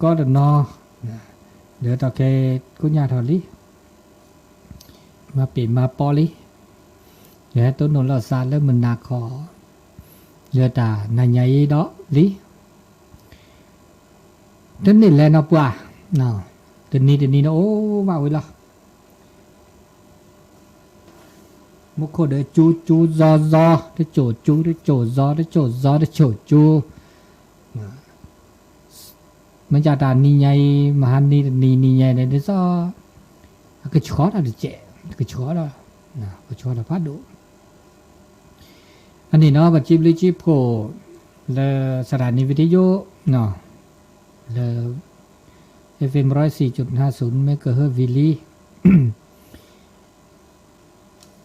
ကီတနီၤ, ဒီးတၢ်ခဲကိးညါထီၣ်လံ, မၤပ့ၤမၤပီလံ, ယဟဲတိၢ်နီၣ်လိာ်သးလၢမုၢ်နၤခီ, လၢတၢ်နၤညါအံၤဒီးလံ, တန့ၢ်လဲၤနီၢ်ပှၢ်, တနံၤတနံၤန့ၣ်အိၣ်ဘၣ်ဝဲလီၤ. မူခိၣ်ဒီးကၠူကၠူစီစီ, တစိၢ်ကၠူတစိၢ်စီ, တစိၢ်စီတစိၢ်ကၠူ, မ့ၢ်ကတၢၢ်နံၤညါအံၤ မဟါနံၤတနံၤနံၤညါအံၤန့ၣ် ဒ်သိး အကဆှီတၢ်တစဲး, ကဆှီဒီး, ကဆှီတၢ်ဖးဒိၣ်. အန့ၣ်နီၤ ပစံးဘျုးစံးဖှိၣ် လၢစးဒၣ်နံၤဝံၤတယိၣ်, လၢ FM ร้อยสี่จุดห้าศูนย์ megahertz ဝံၤလံ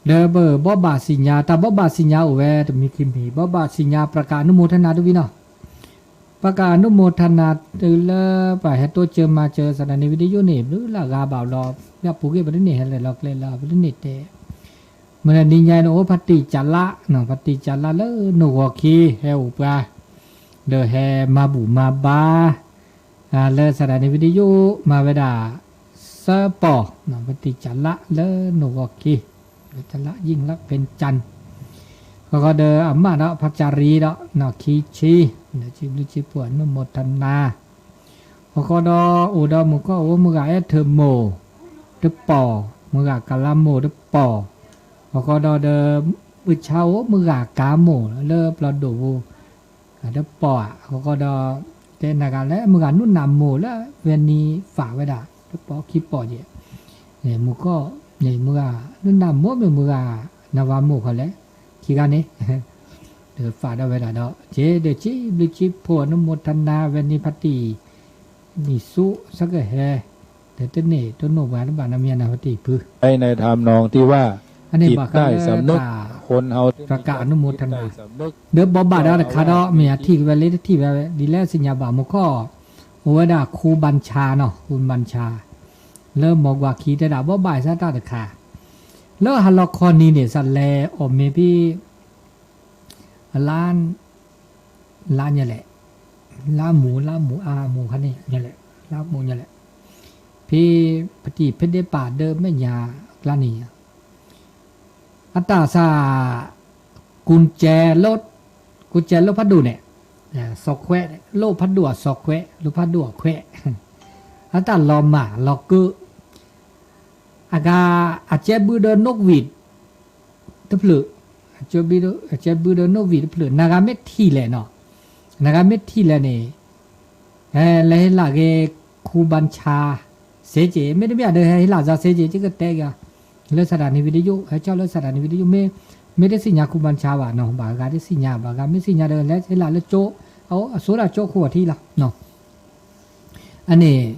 ဒီးပဘီဘၣ်စံၣ်ညါ, တၢ်ဘီဘၣ်စံၣ်ညါအိၣ်ဝဲတမံၤခံမံၤ, ဘီဘၣ်စံၣ်ညါ ပြၢကၣ်အနုမော်ထနၤ တဝံၤနီၤ, ပြၢကၣ်အနုမော်ထနၤတုၤလၢပှၤဟဲတိစၢၤမၤစၢၤ စးဒၣ်နံၤဝံၤတယိၣ်န့ၣ် ဘျုးလၢဂၤဘၣ်လီၤ, လၢအပူၤကွံာ်ပတန့ၢ်ဟဲလဲၤလီၤကျဲလၢ ပတန့ၢ်တဲ, မုၢ်နံၤညါန့ၣ်အိၣ်ဖါတံၢ်ကၠးလး, ဖါတံၢ်ကၠးလးလၢနိၣ်ဂီၤခံ ဟဲအိၣ်ပှၤ, ဒီးဟဲမၤဘူၣ်မၤဘါ လၢစးဒၣ်နံၤဝံၤတယိၣ် မၤဝဲဒၣ် သၢပီၢ်, ပတံၢ်ကၠးလးလၢနိၣ်ဂီၤခံ, ကၠးလး ยิ่งลักษณ์ เพ็ญจันทร์, ဃီဃီဒီးအမၢ်ဒီး ဖါကၠၢ်ရံဒီး နီၢ်ခံဆံ, ဒီးစံးဘျုးစံးဖှိၣ်အနုမော်ထနၤ, ဃီဃီဒီးအိၣ်ဒီးမုၢ်ကီၢ်အိၣ်မုၢ်ဂၤအဲၣ်ထၢၣ်မိၢ်တပီၢ်, မုၢ်ဂၤကလါမိၢ်တပီၢ်, ဃီဃီဒီးဒီး မုၢ်ဆါအိၣ်မုၢ်ဂၤကါမိၢ်လၢပျီဒိၣ်ပူၤ တပီၢ်ဧါ, ဃီဃီဒီး တဲနၤဂၤလၢမုၢ်ဂၤနုၢ်နၢ်မိၢ်လၢဝဲနံၤဖးဝဲဒၣ် တပီၢ်ခံပီၢ်ယဲၢ်, မုၢ်ကီၢ် မုၢ်ဂၤနုၢ်နၢ်မိၢ်မ့ၢ်မုၢ်ဂၤနဝၤမိၢ်ဃီလဲၣ်, ခံဂၤန့ၣ် ဒီးဖးဒီးဝဲဒၣ်ဒီး က့ၤဒီးစံးဘျုးစံးဖှိၣ်အနုမော်ထနၤဝဲန့ၣ် ဖါတံၢ် နံၣ်ဆူၣ်ဆၢကဟဲ ဒီးတန့ၢ်တနိၣ်ပှၤတဘၣ်နီတမံၤနီၤ ဖါတံၢ်ဖု ในทำนองที่ว่า အန့ၣ်ဘၣ်ဃးလၢတၢ် ပြၢကၣ်အနုမော်ထနၤ ဒီးဘီဘၣ်ဒီးတခါဒီး မ့ၢ်အထံၣ်က့ၤဝဲလၢတထံၣ်ဝဲ ဒ်လဲၣ်စံၣ်ညါဘၣ်မုၢ်ကီၢ် အိၣ်ဝဲဒၣ်ခူဘၣ်ဆါနီၤ ခူဘၣ်ဆါ လၢမီၢ်ကွၢ်ခံတဲဒၣ်ဘီဘၣ်အသးတၢ်တခါ လၢဟါလီၤခီနံၤန့ၣ် စးလဲၤအီၣ်မ့ၢ်ဖဲ အလါ လါညါလဲၣ်, လါမူး လါမူး အါမူးခါန့ၣ်ညါလဲၣ်, လါမူးညါလဲၣ်, ဖဲ ဖါတံၢ်ဖဲဒ့ပာ်ဒၢမဲာ်ညါအကျါန့ၣ် အတၢ်စၢ် ကူကဲလိ ကူကဲလိဖးဒိၣ်န့ၣ်, စီၤခွဲး လိဖးဒိၣ်အစီၤခွဲး လိဖးဒိၣ်အခွဲး, အတၢ်လီၤမၢ်လီၤကၢ အဂၤ အကဲဘုဒီးနိၣ်ဝံၣ် တဖျၢၣ်, အကဲဘုဒီးနိၣ်ဝံၣ်တဖျၢၣ် နဂၤမ့ၢ်ထံၣ်လဲၣ်နီၤ, နဂၤမ့ၢ်ထံၣ်လဲၣ်န့ၣ် ဟဲလၢဟ့ၣ်လၢက့ၤ ခူဘၣ်ဆါ စ့က့ၤ မ့တမ့ၢ်ဒီးဟဲဟ့ၣ်လၢစ့က့ၤ ကကတဲက့ၤ လၢစးဒၣ်နံၤဝံၤတယိၣ် ဟဲကၠီလၢစးဒၣ်နံၤဝံၤတယိၣ် မ့ၢ် မ့ၢ်တသ့ၣ်ညါခူဘၣ်ဆါဘၣ်နီၤ ဘၣ်ဂၤတသ့ၣ်ညါ ဘၣ်ဂၤမ့ၢ်သ့ၣ်ညါဒီး လဲၤဟ့ၣ်လၢကၠိ အဆိဒၣ်ကၠိခိၣ်အထံလီၤ အန့ၣ်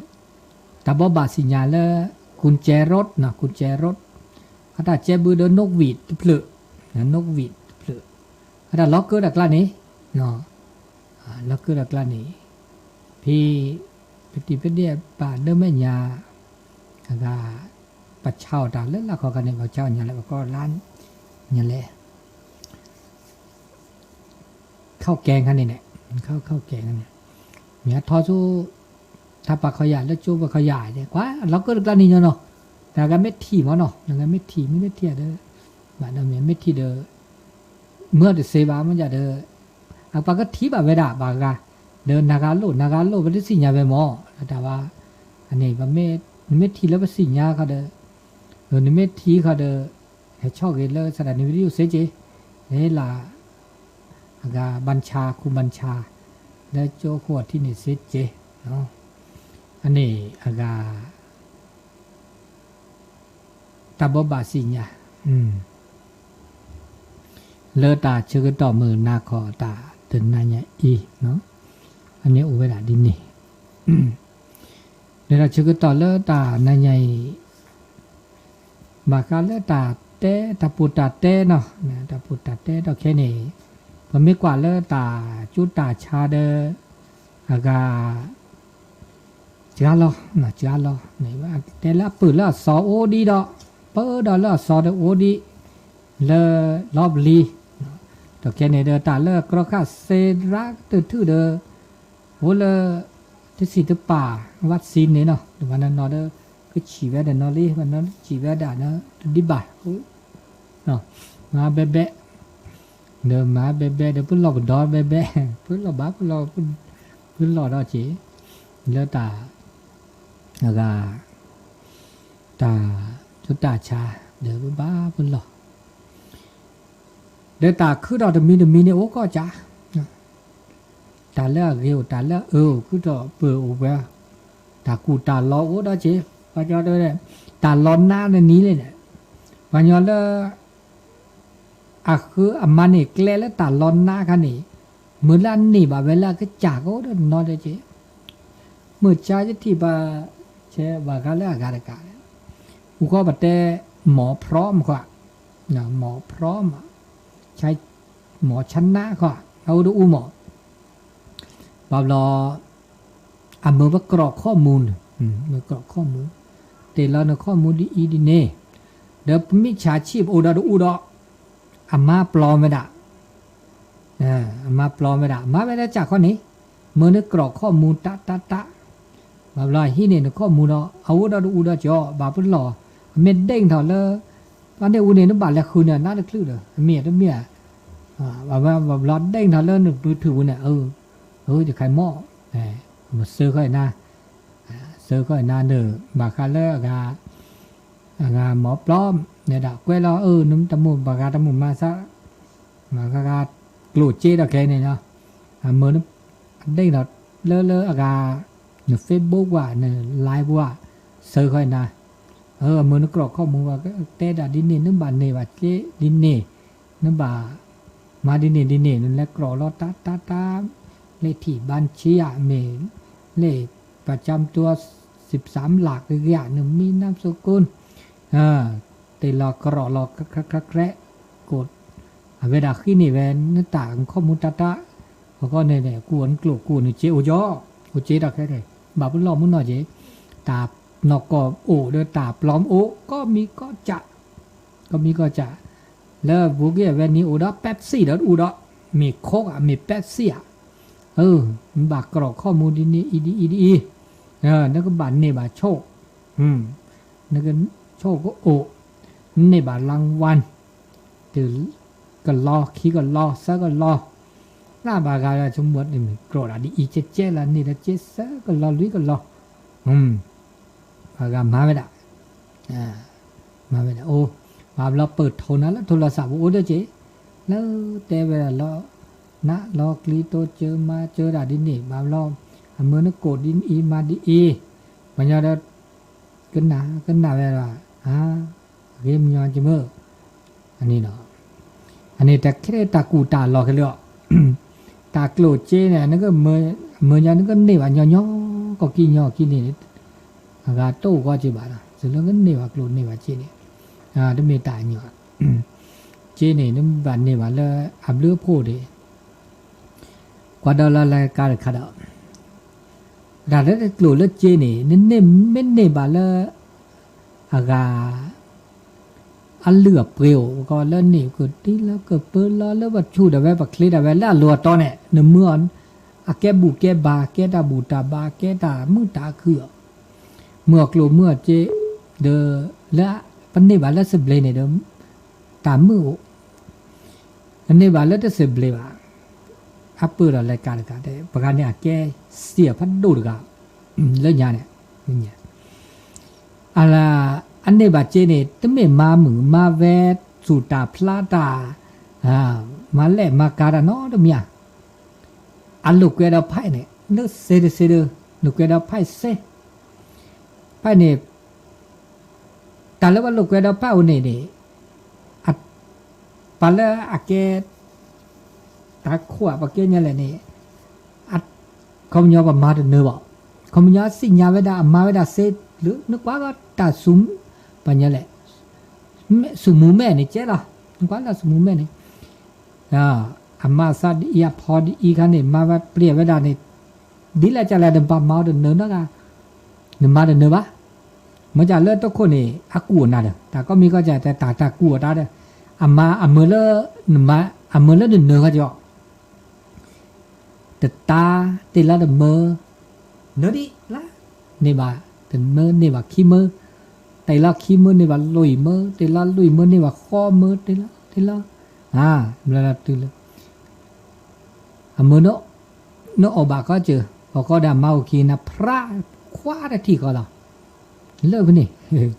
တၢ်ဘိးဘၣ်သ့ၣ်ညါလၢ ကုၢ်ကဲရိး ကုၢ်ကဲရိး အတၢ်ကဲဘုဒီးနိၣ်ဝံၣ်တဖျၢၣ်, နိၣ်ဝံၣ်တဖျၢၣ် အတၢ်လီၤကၢဒီးကျါန့ၣ်, လီၤကၢဒီးကျါန့ၣ်, ဖဲ ပတံၤဖဲဒ့ၣ်ပာ်ဒၢမဲာ်ညါ အဂၤ ပဆါအီၣ်တၢ်လၢလၢခီခါန့ၣ် ပဆါအီၣ်ညါလဲၣ် ပကီၢ်လါ ညါလဲၣ် ခီၣ်ကဲခါန့ၣ်န့ၣ်, ခီၣ် ခီၣ်ကဲန့ၣ်, မ့ၢ်အထီဆူ ထါပာ်ခီယၢ်လၢကၠိပာ်ခီယၢ် ကွၢ်လီၤကၢတကျါန့ၣ်ညီနီၤ, နဂၤမ့ၢ်ထံၣ်မ့ၢ်နီၤ နဂၤမ့ၢ်ထံၣ်မ့ၢ်တထံၣ်ဒီး, ဘၣ်ဒီးမ့ၢ်မ့ၢ်ထံၣ်ဒီး, မ့ၢ်အီၤတစ့ဘၣ်မ့ၢ်ဒၣ်ဒီး, အပှၤကထံၣ်ဘၣ်ဝဲဒၣ်ဘၣ်ဂၤ, ဒီးနဂၤလိၣ် နဂၤလိၣ် ပတသ့ၣ်ညါဝဲမ့ၢ်, တၢ်ဘၣ်, အန့ၣ် နမ့ၢ်ထံၣ်လၢပသ့ၣ်ညါခီဒီး, နမ့ၢ်ထံၣ်ခီဒီး ဟဲဆီၣ်ဂ့ၤလၢစးဒၣ်နံၤဝံၤတယိၣ်စ့က့ၤ, ဟဲလၢ အဂၤဘၣ်ဆါ ခူဘၣ်ဆါ လၢကၠိခိၣ်အထံန့ၣ်စ့က့ၤ, အန့ၣ်အဂၤ တၢ်ဘိးဘၣ်သ့ၣ်ညါ လၢတၢ်ဆၢကတီၢ်မုၢ်နၤခီတၢ်တနၤညါအံၤ, အန့ၣ်အိၣ်ဝဲဒၣ်ဒ်န့ၣ်, လၢတၢ်ဆၢကတီၢ်လၢတၢ်နၤညါအံၤ ဘၣ်ဃးလၢတၢ်တဲ တၢ်ပူၤတၢ်တဲနီၤ, တၢ်ပူၤတၢ်တဲဒီးခဲန့ၣ်, ပမ့ၢ်ကွၢ်လၢတၢ်ကၠူတၢ်ဆါဒီး အဂၤ စှၤလီၤ, စှၤလီၤ, တဲလၢအပၢၢ်လၢအစီၤအိၣ်ဒံးဒီး, ပၢၢ်ဒီးလၢအစီၤဒီးအိၣ်ဒံး, လၢလီၤပျံၤ, ဒီးခဲန့ၣ်ဒီးတၢ်လၢကြီခးစ့ရးကတၢၢ်ထုၣ်ဒီး, အိၣ်လၢ တဆံးတပာ် vaccine န့ၣ်နီၤ, ပှၤနီၤနီၤဒီး ကဆံးဝဲဒီးနီၤလံ, ပှၤနီၤဆံးဝဲဒၣ်နီၤ တဒံးဘၣ်, မၤဘဲဘဲ, ဒီးမၤဘဲဘဲဒီး ပလီၢ်ပဒီဘဲဘဲ, ပလီၢ်ဘၣ်ပလီၢ်, ပလီၢ်ဒီးက့ၤ လၢတၢ် အဂၤ တၢ် တၢ်ဆါ ဒီးပဘၣ်ပလီၢ်, ဒီးတၢ်ခုထီၣ်တမံၤတမံၤန့ၣ်အိၣ်ကီၢ်ကၢ်, တၢ်လၢအဂ့ၤအိၣ် တၢ်လၢအအၢအိၣ် ခုထီၣ်ပၢၢ်အိၣ်ဝဲ, တၢ်ကူၣ်တၢ်လီၤအိၣ်ဒီးက့ၤ, ပှၤကညီတဲ တၢ်လီၤနါတနံၤလဲၣ်န့ၣ်, ပှၤကညီလၢ အဃၢအမၤန့ၢ်ကျဲလၢတၢ်လီၤနါခါန့ၣ်, မ့ၢ်လၢအန့ၢ်ဘၣ်ဝဲလၢအကစၢ်ကအိၣ်ဒီးနီၤဒီးက့ၤ, မုၢ်ဆါယထံၣ်ဘၣ် ဆဲးဘၣ်ဃးလၢအဂၤတကး, အူဃီပတဲ မီၣ်ဖရီမးဃီ, မီၣ်ဖရီမး, မီၣ်ဆနါဃီ, အအိၣ်တအူမး, ဘၣ်ဘျီ အမၢပကြၢးခီၣ်မူန့ၣ်, မၢကြၢးခီၣ်မူ, တ့ၢ်လီၤနခီၣ်မူဒ်အံၤဒ်န့ၣ်, ဒီးပမ့ၢ်ဆါဆံးပအိၣ်ဒီးတအူဒီး, အမါပျီမ့ၢ်ဒၣ်, အမါပျီမ့ၢ်ဒၣ် မၤဝဲလၢကစၢ်ခီန့ၣ်, မၢနကြၢးခီၣ်မူတၢ်တၢ်တၢ်, ဘၣ်ဘျီဟံးန့ၢ်နခီၣ်မူဒီး အအိၣ်ဒီးတအူဒီးက့ၤ ဘၣ်ပလီၢ်, အမ့ၢ်ဒ့ၣ်ထီၣ်လၢ ပှၤန့ၣ်အူန့ၣ် နဘၣ်လဲၤဃုန့ၣ် နးတချုးဒီး အမ့ၢ်တမ့ၢ်, ဘၣ်ဘျီဒ့ၣ်ထီၣ်လၢနဘုထုးပူၤန့ၣ်, အၢ ယခါမီၣ်, မ့ၢ်စၢဃီအံၤနၤ, စၢဃီအံၤနၤန့ၣ် ဘၣ်ဃးလၢအဂၤ, အဂၤမီၣ်ပျီ, နဲဒၣ်ကွဲးလီၤ အၢ နတၢ်မိၣ်ဘၣ်ဂၤတၢ်မိၣ်မၤသး, မၤဃါဃါ, ကျိၣ်စ့ဒီးခဲန့ၣ်လီၤ, အမၢန, အဒ့ၣ်ထီၣ်လၢလၢအဂၤ, န Facebook ပူၤ န Line ပူၤ, စၢဃီအံၤနၤ, အၢ အမၢနကြၢးခီၣ်မူဘၣ် တဲဒၣ်ဒ်န့ၣ် နဘၣ်န့ၢ်ဘၣ်စ့ဒ်န့ၣ်, နဘၣ် မၤဒ်န့ၣ်ဒ်န့ၣ် နလဲၤကြၢးလီၤတၢ်တၢ်တၢ်, လ့ၣ်ထံၣ်ဘၣ်ဆံးယၤ မ့ၢ် လ့ၣ်ပှၤကၠၢမ်တူၢ် စံးပစၢ်မလၢ်ကဂ့ၤ နမံၤနၢ်ပစိၤကိၣ်, တ့ၢ်လီၤကြၢးလီၤ ကြဲးကြဲးကြဲး, ကိး, အဝဲဒၣ်ဃံန့ၢ်ဝဲ နတၢ်ခီၣ်မူတၢ်တၢ်, အဃိန့ၣ် ကူၣ်အီၤနကျိၣ်ကူၣ်အီၤနစ့အိၣ်ကီ, အိၣ်စ့တၢ်ခဲန့ၣ် ဘၣ်ပလီၢ်မူနီၢ်က့ၤ, တၢ်နီၢ်ကီၢ်အိၣ်ဒီးတၢ်ပျီမအိၣ် ကီၢ်မံၤကီၢ်စဲၣ်, ကီၢ်မံၤကီၢ်စဲၣ်, လၢဘူးက့ၤအဝဲန့ၣ်အိၣ်ဒီး Pepsi ဒီးတအူဒီး, မ့ၢ် Coke မ့ၢ် Pepsi ဧါ, အၢ နဘၣ်ကြၢးခီၣ်မူဒ်န့ၣ်အံၤဒ်အံၤဒ်အံၤ, နကဘၣ်န့ၢ်ဘၣ်ဆိၣ်, နကဆိၣ်ကအိၣ်, န့ၢ်ဘၣ် รางวัล, တုၤ ကလီခံကလီသၢကလီ, လၢဘၣ်ဂၤဒီးဆိကမိၣ်န့ၣ် ကြၢးဒၣ်ဒ်အံၤကဲကဲလၢန့ၣ်ဒီးကဲသၢကလီလွံၢ်ကလီ, ဘၣ်ဂၤမၤဝဲဒၣ်, မၤဝဲဒၣ်အိၣ်, ဘၣ်ဘျီပၢၢ်ထိးနၤလၢထိးလီၤစၢ်ပူၤအိၣ်ဒီးက့ၤ, လၢတဲဝဲဒၣ်လီၤ, နးလီၤကျံတိစၢမၤစၢဒၣ်ဒ်န့ၣ် ဘၣ်ဘျီ, အမၢနကိးဒ်အံၤမၤဒ်အံၤ, ပှၤညီဒီး ကနၣ်ကနၣ်ဝဲဒၣ်, ဂ့ၤမညီကမၢၢ်, အန့ၣ်ဒီး, အန့ၣ်တၢ်ခဲတၢ်ကူၣ်တၢ်လီၤခဲလၢာ်, တၢ်ကျိၣ်စ့န့ၣ် နကမၢ, မၢညီနကန့ၢ်ဘၣ်ညီညီ, ကီၢ်ကံညီကံန့ၣ်, အဂၤတအိၣ်ဂီၢ်က့ၤဘၣ်ဒီး သုလၢကန့ၢ်ဘၣ်ကျိၣ်န့ၢ်ဘၣ်စ့န့ၣ်, တမ့ၢ်တၢ်ညီ, စ့န့ၣ် နဘၣ်န့ၢ်ဘၣ်လၢအဘျုးအဖှိၣ်ဒၣ် ကွၢ်ဒီးလၢလၢကါတခါဒီး, တၢ်လၢကျိၣ်လၢစ့န့ၣ် နန့ၢ်မ့ၢ်န့ၢ်ဘၣ်လၢ အဂၤ အလုၢ်အပှ့ၤအိၣ် ကီလၢန့ၣ် ကတံလၢကပၢလီၤလၢပဆူၣ်ဒီးဝဲပချ့ဒၣ်ဝဲလၢအလိၤအတီန့ၣ် နမၢအီၤ အကဲဘူၣ်ကဲဘါ ကဲတၢ်ဘူၣ်တၢ်ဘါ ကဲတၢ်မုာ်တၢ်ခုၣ်အီၤ, မၢအီၤကျိၣ်မၢအီၤစ့ ဒီး လၢပန့ၢ်ဘၣ်လၢစဘျ့န့ၣ်ဒီး တၢ်မုာ်အိၣ် နန့ၢ်ဘၣ်လၢတစဘျ့ဘၣ်, အပၢၢ်ဒီးလဲၤကၤတဂၤတဲ ပှၤဂၤန့ၣ်အကဲစံးအဖးဒိၣ်တဂၤ, လၢညါန့ၣ်, အန့ၢ်ဘၣ်စ့န့ၣ် တမ့ၢ်မၤမုာ်မၤဝဲ သူၣ်တၢ်ဖျါတၢ်, မၤလဲၣ်မၤကၤတၢ်နီတမံၤဧါ, အလိာ်ကွဲဒီးဖဲန့ၣ် လၢစ့တစ့ဒီး လိာ်ကွဲဒီးဖဲစ့ ဖဲန့ၣ် တၢ်လၢပလိာ်ကွဲဒီးဖဲအိၣ်န့ၣ်န့ၣ်, ပှၤလၢအကဲ တၢ်ခိၣ်ပကဲညါလဲၣ်န့ၣ်, ခီပညီပမၤတနၢၤဘၣ်, ခီပညီအသ့ၣ်ညါဝဲဒၣ် အမၤဝဲဒၣ်စ့လၢ နကွၢ်ကီတၢ်ဆူၣ်, ပှၤညါလဲၣ်, ဆူၣ်မူၤမဲာ်န့ၣ်ကဲလီၤ, နကွၢ်လၢဆူၣ်မူၤမဲာ်န့ၣ် အမၤသးဒ်အံၤ အဖီဒ်အံၤခါန့ၣ် မၤဝဲပျဲဝဲဒၣ်န့ၣ်, ဒ်လဲၣ်ကလဲၣ် နဘၣ်မၤအီၤတနၢၤနီတဂၤ, နမၤတနၢၤဘၣ်. မ့ၢ်ကလဲၣ်တခိၣ်န့ၣ် အကူၣ်အနၤဒီး တၢ်ကီမံၤကီၢ်စဲၣ်တဲတၢ်တၢ်ကူၣ်အီၤတၢ်ဒီး အမၤအမၢလၢ အမၢလၢနနၢၤခီကီး တတၢ်တ့ၢ်လၢတမၢ နၢဒံးလါ, န့ၢ်ဘၣ်တမၢ န့ၢ်ဘၣ်ခံမၢ, တ့ၢ်လီၤခံမၢ န့ၢ်ဘၣ်လွံၢ်မၢ, တ့ၢ်လီၤလွံၢ်မၢ န့ၢ်ဘၣ်ဃိးမၢ, တ့ၢ်လီၤတ့ၢ်လီၤ, ဘျီလီၤတုၤလၢ အမၢ နအီၣ်ဘၣ်ကီစၢၢ် အီၣ်ကီဒီးအမါအိၣ်ခံနၤ ဖြးခွါတထံၣ်ဃီလီၤ. လၢဖဲန့ၣ်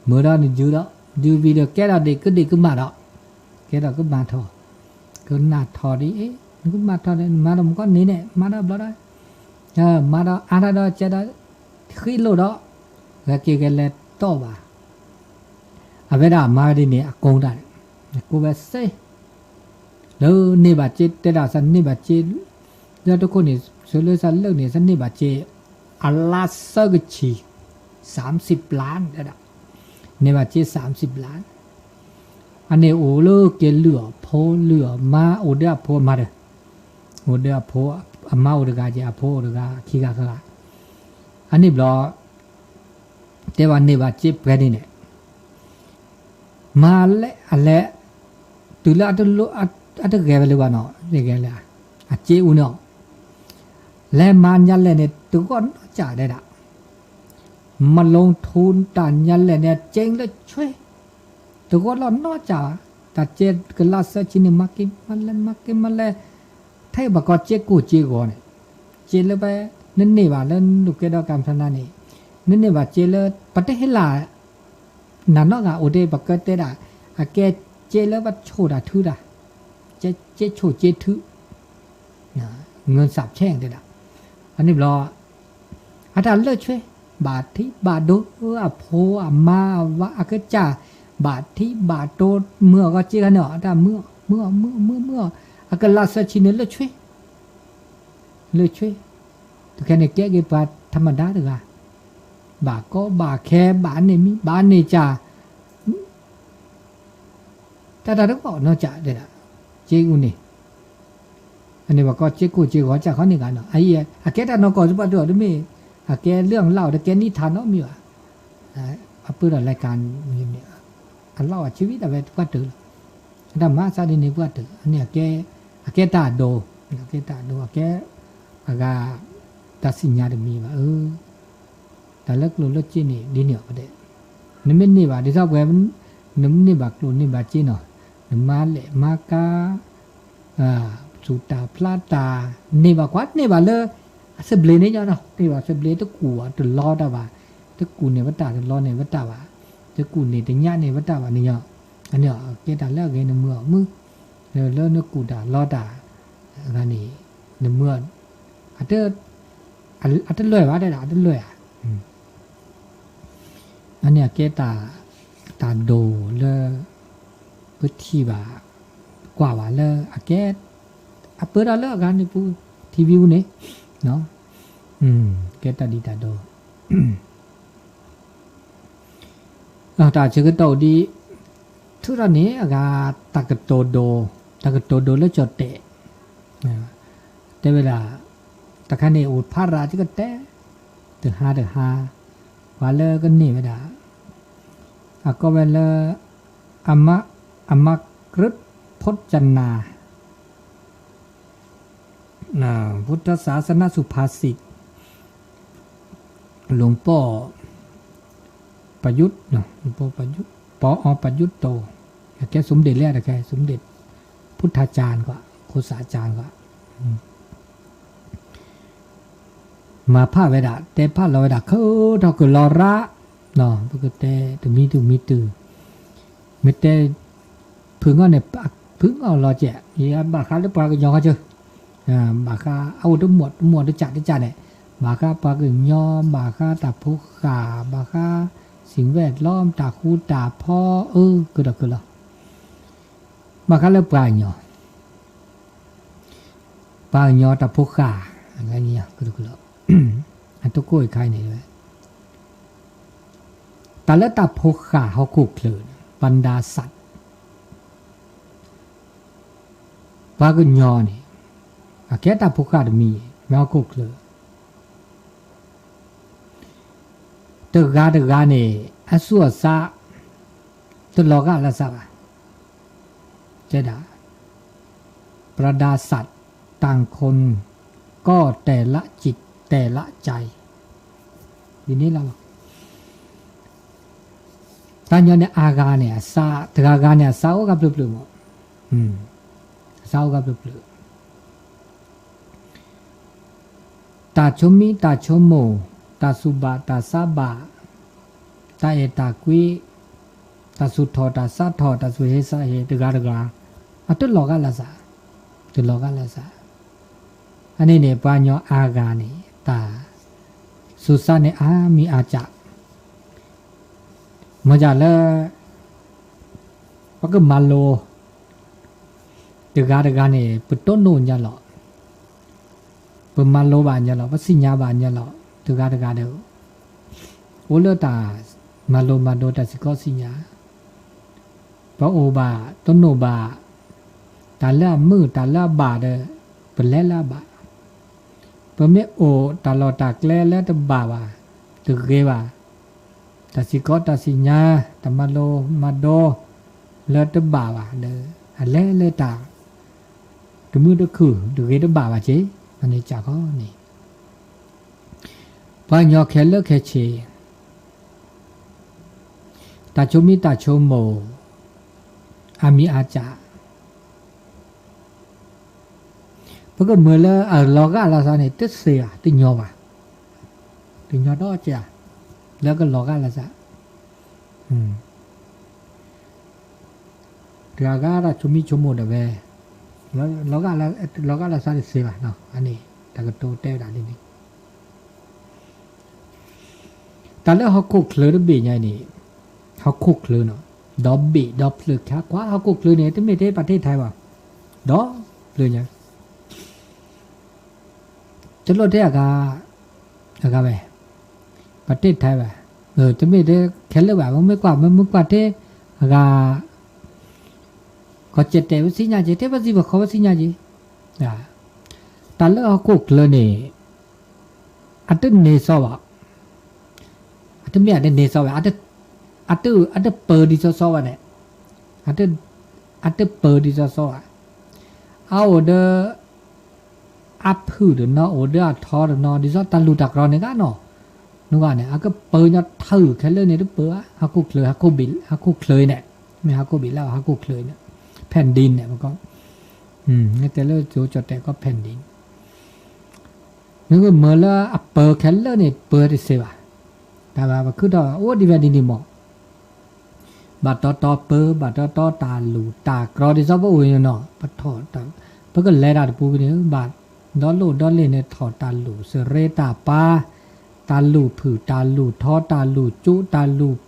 မၢဒီးနယူၤဒီး ယူၤဝံၤဒီးကဲထီၣ်ဒ့ၣ်ကဒ့ၣ်ကမၣ်ဒီး ကဲထီၣ်ကမၣ်ထီၣ်, ကနၣ်ထီၣ်ဒ်အံၤ နကမၣ်ထီၣ်ဒီး နမၤဒီးမကီၢ်န့ၣ်န့ၣ် မၤဒီးဘျီဒီး မၤဒီးအါထီၣ်ဒီးကဲဒီး ဃံလိၢ်ဒီး ဂဲၤက့ၤဂဲၤလဲၤတီၢ်ဘၣ် အဝဲဒၣ်အမါဝဲဒ်န့ၣ် အကိးတၢ်န့ၣ် ကိးဝဲစ့ လၢန့ၢ်ဘၣ်စ့ တဲဒၣ်စ့န့ၢ်ဘၣ်စ့ လၢတခိၣ်န့ၣ် ဆၢလၢစ့လၢန့ၣ် စ့န့ၢ်ဘၣ်စ့ အလါဆၢကဆံး စၢမ်စံးပျၢ် တဲဒၣ် န့ၢ်ဘၣ်စ့ စၢမ်စံးပျၢ် အန့ၣ်အိၣ်လၢက့ၤလုၢ်အီၣ်ဖိလုၢ်အီၣ်မါ အိၣ်ဒီးအဖိအမါဒီး အိၣ်ဒီးအဖိ အမါအိၣ်တဂၤက့ၤ အဖိအိၣ်တဂၤ ခံဂၤဃၣ်ဃၣ် အန့ၣ်ဘျီ တဲဘၣ်န့ၢ်ဘၣ်စ့ပှဲၤန့ၣ်န့ၣ် မၤလဲၣ်အလဲၣ် တုၤလၢ အတဂဲၤဝဲလၢၤဘၣ်နီၤ ဂဲၤလဲၣ် အစ့အူန့ၣ်အီၤ လဲၤမၤညါလဲၣ်န့ၣ် တဂီၢ်နီၢ်ကၠးဒဲဒၣ် မလူၤထူတၢ်ညါလဲၣ်န့ၣ် အစ့လၢဆွ့ တဂီၢ်လီၤနီၢ်ကၠး တၢ်စ့ကလါဆၢဆံန့ၣ် မၤက့ၤမၤလဲၣ် မၤက့ၤမၤလဲၣ် ထဲဘၣ်ကီစ့ကိၢ်စ့ဂီၤန့ၣ် စ့လၢဖဲ နန့ၢ်ဘၣ်လၢနကဲဒီးကၢ်ဖျါနၤန့ၣ် နန့ၢ်ဘၣ်စ့လၢ ပတဟ့ၣ်လၢ် နၤနီတဂၤအိၣ်ဒံး ပကတဲဒၣ် အကဲစ့လၢပဆိၣ်တၢ်ထုတၢ် စ့ဆိၣ်စ့ထု ငိုစးဆဲတဲဒၣ် အန့ၣ်ဘျီ အတၢ်လၢဆွ့ ဘၣ်ထံဘၣ်ဒိ အဖိအမါ အကစၢ် ဘၣ်ထံဘၣ်ဒိ မုၢ်အီၣ်ဂီၤစ့ဂၤန့ၣ်အီၤ အတၢ်မုၢ်အီၣ်မုၢ်အီၣ်မုၢ်အီၣ်မုၢ်အီၣ် အကလါဆၢဆံန့ၣ်လၢဆွ့ လၢဆွ့ တခဲန့ၣ် ကဲက့ၤပှၤထမဒါတဂၤ ဘၣ်ကီဘၣ်ခဲ ဘၣ်န့ၢ်မံ ဘၣ်န့ၢ်ကၢ် တၢ်တၢ်တဂီၢ်နီၢ်ကၠးဒဲဒၣ် စ့အူန့ၣ် အန့ၣ်ဘၣ်ကီစ့ကိၢ်စ့ဂီၤကၢ်ခီန့ၣ်ဂၤနီၤ အအံၤ အကဲတၢ်နီၢ်ကီၢ်စ့ပှၤတအိၣ်တမ့ၢ် အကဲလၢအလၢ်အီၤ တကဲနံၣ်ထါနီတမံၤဘၣ် အပၢၢ်ဒီးလဲၤကၤ အလၢ်အီၤဆံဝံၤဒၣ်ဝဲပှၤတၢၢ်လီၤ အတၢ်မၤစၢ်ဒ်န့ၣ်ပှၤတၢၢ် အန့ၣ် အကဲတၢ်အဒိ အကဲတၢ်အဒိ အကဲ အဂၤ တၢ်စံၣ်ညါတမံၤဘၣ် အၢ တၢ်လၢကျိၣ်လၢစ့န့ၣ် ဒ်န့ၣ်အီၤပဒဲး နမ့ၢ်န့ၢ်ဘၣ်ဒ်သိးပှဲၤ နမ့ၢ်န့ၢ်ဘၣ်ကျိၣ်န့ၢ်ဘၣ်စ့နီၤ နမၤလဲၣ်မၤကၤ သူၣ်တၢ်ဖျါတၢ် န့ၢ်ဘၣ်ကွၢ်န့ၢ်ဘၣ်လၢ အသဘျ့န့ၣ်ညီနီၤ န့ၢ်ဘၣ်သဘျ့တကူၣ်ဘၣ်တလီတၢ်ဘၣ် တကူၣ်န့ၢ်ဝဲတၢ်တလီန့ၢ်ဝဲတၢ်ဘၣ် တကူၣ်န့ၢ်တညါန့ၢ်ဝဲတၢ်ဘၣ်န့ၣ်ညီ အန့ၣ်အီၤ ကဲတၢ်လၢအဂ့ၤနမုၢ်အီၣ်မုၢ် လၢနကူၣ်တၢ်လီတၢ် အဂၤန့ၣ် နမုၢ် အတလွဲၢ်ဘၣ်တဲဒၣ် အတလွဲၢ်ဧါ အန့ၣ်အကဲတၢ် တၢ်ဒိၣ်လၢ ပထံၣ်ဘၣ် ကွၢ်ဘၣ်လၢ အကဲ အပၢၢ်ဒီးလၢအဂၤန့ၣ်ပူၤ ထံဝံၤပူၤန့ၣ် ကဲတၢ်ဒ်တၢ်ဒိၣ် တၢ်ဆၢကတီၢ်အိၣ်ဒံး ထုးထီၣ်န့ၣ် အဂၤ တၢ်ကတိၤဒိၣ် တၢ်ကတိၤဒိၣ်လၢကၠီၣ်တဲာ် တဲဝဲဒၣ် တခါန့ၣ် အိၣ်ဖးရၤကတဲ တဟါတဟါ ပှၤလၢကန့ၢ်ဝဲဒၣ် အကိးဝဲလၢ အမ အမကရုတ် พจนา พุทธศาสนสุภาษิต หลวงพ่อประยุทธ์ หลวงพ่อประยุทธ์ ปอ.ประยุทธ์โต အကဲ สมเด็จ လၢတခါ สมเด็จ พุทธาจารย์ ကီး โฆษาจารย์ ကီး မၤဖးဝဲဒၣ် တဲဖးလီၤဝဲဒၣ် ခဲထီၣ်ကလီၤရၣ် ပကတဲတမံၤတမံၤတုၤ မ့ၢ်တဲ ဖုၣ်ငီၢ်န့ၣ် ဖုၣ်ငီၢ်လီၤကဲး ယဘၣ်ဃးလၢပှၤကညီခီဆၢ ဘၣ်ဃးအအိၣ်တမီၢ်တမီၢ်တကးတကးန့ၣ် ဘၣ်ဃးပှၤကညီ ဘၣ်ဃးတၢ်ဖိဃာ် ဘၣ်ဃး สิ่งแวดล้อม တၢ်ဃူတၢ်ဖိး အၢ ကဒီးကလီၤ ဘၣ်ဃးလၢပှၤကညီ ပှၤကညီတၢ်ဖိဃာ် ကဒီးကလီၤ အတကိးအခါန့ၣ် တၢ်လၢတၢ်ဖိဃာ်ဟီၣ်ခိၣ်ချၢ บรรดาสัตว์ ပှၤကညီန့ၣ် အကဲတၢ်ဖိဃာ်တမံၤ မ့ၢ်ဟီၣ်ခိၣ်ချၢ တဂၤတဂၤန့ၣ် အဆူၣ်အဆါ တလီၤဂာ်လၢဆါဘၣ် တဲဒၣ် บรรดาสัตว์ ต่างคนก็แต่ละจิตแต่ละใจ ဒ်န့ၣ်လီၤ. တၢ်ညီန့ၣ်အါဂၤန့ၣ် အစး တဂၤဂၤန့ၣ် အစးအိၣ်ဂၤပျၢၤပျၢၤမး, အစးအိၣ်ဂၤပျၢၤပျၢၤ တၢ်ဆိမံ တၢ်ဆိကမိၣ်, တၢ်စူၢ်ဘၣ် တၢ်စးဘၣ်, တၢ်အဲၣ်တၢ်ကွံ, တၢ်စူၢ်ထီၣ်တၢ်စးထီၣ် တၢ်စူၢ်ဟ့သးဟ့ တဂၤတဂၤ အတလီၤဂာ်လၢ်စး, တလီၤဂာ်လၢ်စး. အန့ၣ်န့ၣ် ပှၤကညီအါဂၤန့ၣ် တၢ်စူၢ်စးန့ၣ် အါမံၤအါစး မ့ၢ်ဒ်လၢ ပကမၤလိ တဂၤတဂၤန့ၣ် ပတိၢ်နီၣ်ညါလီၤ, ပမၤလိဘၣ်ညါလီၤ, ပသ့ၣ်ညါဘၣ်ညါလီၤ, တဂၤတဂၤဒီး အိၣ်လၢတၢ်မၤလိမၤဒိးတၢ်စ့ၢ်ကီးသ့ၣ်ညါ, ပအိၣ်ဘၣ် တိၢ်နီၣ်ဘၣ် တၢ်လၢအမုာ်တၢ်လၢအဘၣ်ဒီး ပလဲၤလၢအဘၣ် ပမ့ၢ်အိၣ်တၢ်လီၢ်တၢ်ကျဲလၢတဘၣ်ဘၣ်, တဂ့ၤဘၣ်, တၢ်စ့ၢ်ကီးတၢ်သ့ၣ်ညါ တၢ်မၤလိမၤဒိး လၢတဘၣ်ဘၣ်ဒီး အလဲၤလၢတၢ် တမုာ်တခုၣ် တဂ့ၤတဘၣ်ဘၣ်က့ၤ, အန့ၣ်စ့ၢ်ကီးန့ၣ် ပှၤကညီခဲလၢာ်ခဲဆ့ တၢ်ဆိမံတၢ်ဆိကမိၣ် အါမံၤအါစး ပကမၢလၢအလီၤဂာ်လၢ်သးန့ၣ် တသ့ဘၣ် တညီဘၣ်, တညီဒီးကဲ လၢကလီၤဂာ်လၢ်သး, တဂၤဂၤတၢ်ဆိမံဆိကမိၣ်ဒီးဝဲ လီၤဂာ်လၢ်သးတသ့ဘၣ်, အန့ၣ် တၢ်ကတိၤတဲဝဲဒၣ်ဒ်န့ၣ် တၢ်လၢဟီၣ်ခိၣ်ချၢတဘ့ၣ်ညါအံၤန့ၣ် ဟီၣ်ခိၣ်ချၢနီၤ ဒီဘ့ၣ်ဒီဖျၢၣ်ခါကွၢ်ဟီၣ်ခိၣ်ချၢန့ၣ် တမ့ၢ်ထဲပှၤထံထါဘၣ်, ဒီဖျၢၣ်ညါ တလိၣ်ထဲအဂၤ အဂၤဝဲ ပှၤထံထါဘၣ်, တမ့ၢ်ထဲခဲလၢာ်ဘၣ် မ့ၢ်ကွၢ် မ့ၢ်ကွၢ်ထဲအဂၤ ကီၢ်ကၠဲၣ်တဲာ်ဝဲသ့ၣ်ညါက့ၤ ထဲပှၤသံပှၤခီဝဲသ့ၣ်ညါက့ၤ, တၢ်လၢဟီၣ်ခိၣ်ချၢန့ၣ် အတန့ၢ်စီဘၣ်, အတမ့ၢ်အတန့ၢ်စီဘၣ်, အတပၢၤဒ်သိးစီဘၣ်န့ၣ်, အတပၢၤဒ်သိးစီဘၣ်, အအိၣ်ဒီး အဖုၣ်တနီၤ အိၣ်ဒီးအထီတနီၤ ဒ်သိးတၢ်လူၢ်တၢ်ကြီန့ၣ်ဂ့ၤနီၤ, နဂၤန့ၣ် အကပၢၤညီထၢၣ်ခဲလၢာ်န့ၣ်တပၢၤဘၣ်, ဟီၣ်ခိၣ်ချၢ ဟီၣ်ခိၣ်ဘ့ၣ် ဟီၣ်ခိၣ်ချၢအံၤန့ၣ်, မ့ၢ်ဟီၣ်ခိၣ်ဘ့ၣ်လၢဟီၣ်ခိၣ်ချၢအံၤန့ၣ်, ဖဲၣ်ဒ့န့ၣ် ပကီး, တဲလၢကၠိကၠီၣ်တဲာ်ကီးဖဲၣ်ဒ့န့ၣ် မ့ၢ်ကမၢလၢအပၢၤခဲလၢာ်န့ၣ် ပၢၤတသ့ဘၣ်, တၢ်ဘၣ်ပခုၣ်ထီၣ်အိၣ်ဒံးဝဲဒ်န့ၣ်မး, ဘၣ်တီတီပၢၤ ဘၣ်တီတီတၢ်လူၢ်တၢ်ကြီဒ်သိးပအိၣ်နီၤ, ပထီၣ်တၢ် ပကလဲၤတၢ်တပူၤကန့ၣ် ဘၣ်ဒီလိၣ်ဒီလ့ၣ်န့ၣ် ထီၣ်တၢ်လူၢ်စရ့တၢ်ပၤ, တၢ်လူၢ်ဖုၣ် တၢ်လူၢ်ထီ တၢ်လူၢ်ကၠိ တၢ်လူၢ်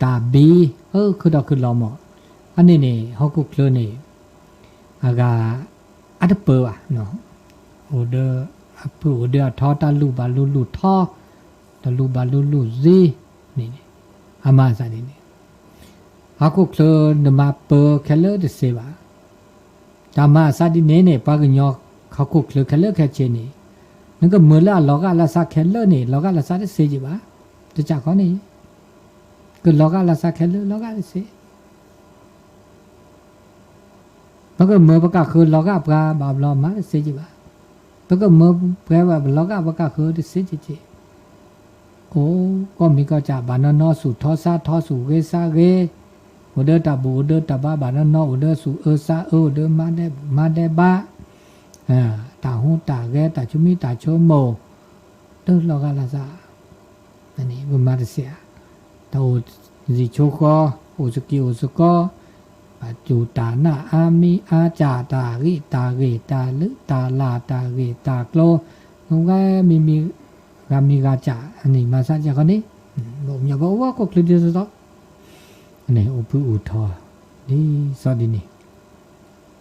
တၢ်ဘံ, အခုၣ်ထီၣ်ခုၣ်လီၤမး, အန့ၣ်န့ၣ် ဟီၣ်ခိၣ်ချၢန့ၣ် အဂၤ အတပၢၤဘၣ်, အိၣ်ဒီးအဖုၣ်အိၣ်ဒီးအထီ တၢ်လူၢ်ဘၣ်လူၢ်လူၢ်ထီ, တၢ်လူၢ်ဘၣ်လူၢ်လူၢ်စ့, န့ၣ်န့ၣ် အမၤအသးဒ်န့ၣ်, ဟီၣ်ခိၣ်ချၢနမၤပၢၤခဲလၢာ်တသ့ဘၣ်, တၢ်မၤအသးဒ်န့ၣ်န့ၣ် ပှၤကညီဟီၣ်ခိၣ်ချၢခဲလၢာ်ခဲဆ့န့ၣ်, နကမၢလၢအလီၤဂာ်လၢ်သးခဲလၢာ်န့ၣ် လီၤဂာ်လၢ်သးတသ့က့ၤဘၣ်, တစးခီန့ၣ်, ကလီၤဂာ်လၢ်သးခဲလၢာ် လီၤဂာ်တသ့ ပကမၢပကၣ်ဃုလီၤဂာ်ပှၤဘၣ်ဘျီမၤတသ့က့ၤဘၣ်, ပကမၢပှဲၤဘၣ်လီၤဂာ်ပကၣ်ဃုတသ့က့ၤက့ၤ, အိၣ်ကိးမံၤကိးကၠး ဘၣ်နီၢ်နီၢ် ဆူၣ်ထီသးထီ ဆူၣ်ဂ့ၤသးဂ့ၤ, အိၣ်ဒီးတၢ်ဘူၣ်အိၣ်ဒီးတၢ်ဘါ ဘၣ်နီၢ်နီၢ် အိၣ်ဒီးဆူၣ်အၢသးအၢ အိၣ်ဒီးမၤဒဲးဘူၣ်မၤဒဲးဘါ, တၢ်ဟူးတၢ်ဂဲၤ တၢ်ဆိမံတၢ်ဆိကမိၣ်, တလီၤဂာ်လၢ်သး ပမၤတသ့ဧါ, တၢ်အိၣ်ယံၤဆိဃီ, အိၣ်သက့ၤအိၣ်သကိး, ပစူၢ်တၢ်နာ်အါမံၤအါစှၤ တၢ်ဂံၢ်တၢ်ဂ့ၤ တၢ်လုၢ်တၢ်လၢ် တၢ်ဂ့ၢ်တၢ်ကျိၤ, ဝဲမံၤမံၤ, ဂၤမံၤဂၤစှၤ အန့ၣ်မၤသးစ့ၢ်ကီးန့ၣ်, ဘၣ်မညီဘၣ်အိၣ်ဝဲဟီၣ်ခိၣ်ချၢဒ်သိးသိး, အန့ၣ်အိၣ်ဖုၣ်အိၣ်ထီ, ဒ်သိးဒ်န့ၣ်,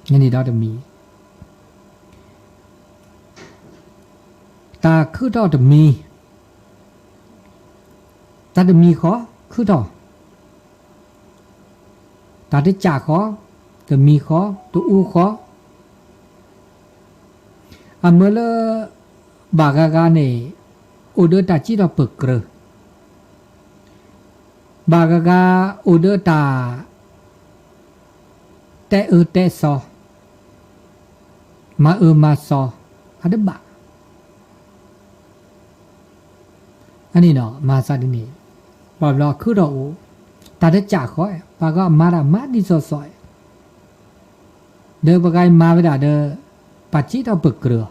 န့ၣ်ဒီးတမံၤ တၢ်ခုၣ်ထီၣ်တမံၤ, တၢ်တမံၤဃီ, ခုၣ်ထီၣ်, တၢ်တစှၤဃီ, တမံၤဃီ, တအူဃီ, အမၢလၢ ဘၣ်ဂၤဂၤန့ၣ် အိၣ်ဒီးတၢ်စံးထီၣ်ပၢၢ်ကြၢး, ဘၣ်ဂၤဂၤ အိၣ်ဒီးတၢ် တဲအၢတဲသီ, မၤအၢမၤသီ, အတဘၣ်. အန့ၣ်ဒီး မၤသးဒ်န့ၣ်, ပှၤဘျီအခုၣ်ထီၣ်အိၣ်, တၢ်တစးဃီ, ပှၤဂၤမၤတၢ်မၤဒ်သိးသိး, ဒီးပှၤဂၤမၤဝဲဒၣ်ဒီး, ပှၤစံးထီၣ်ပၢၢ်ကြၢးအီၤ,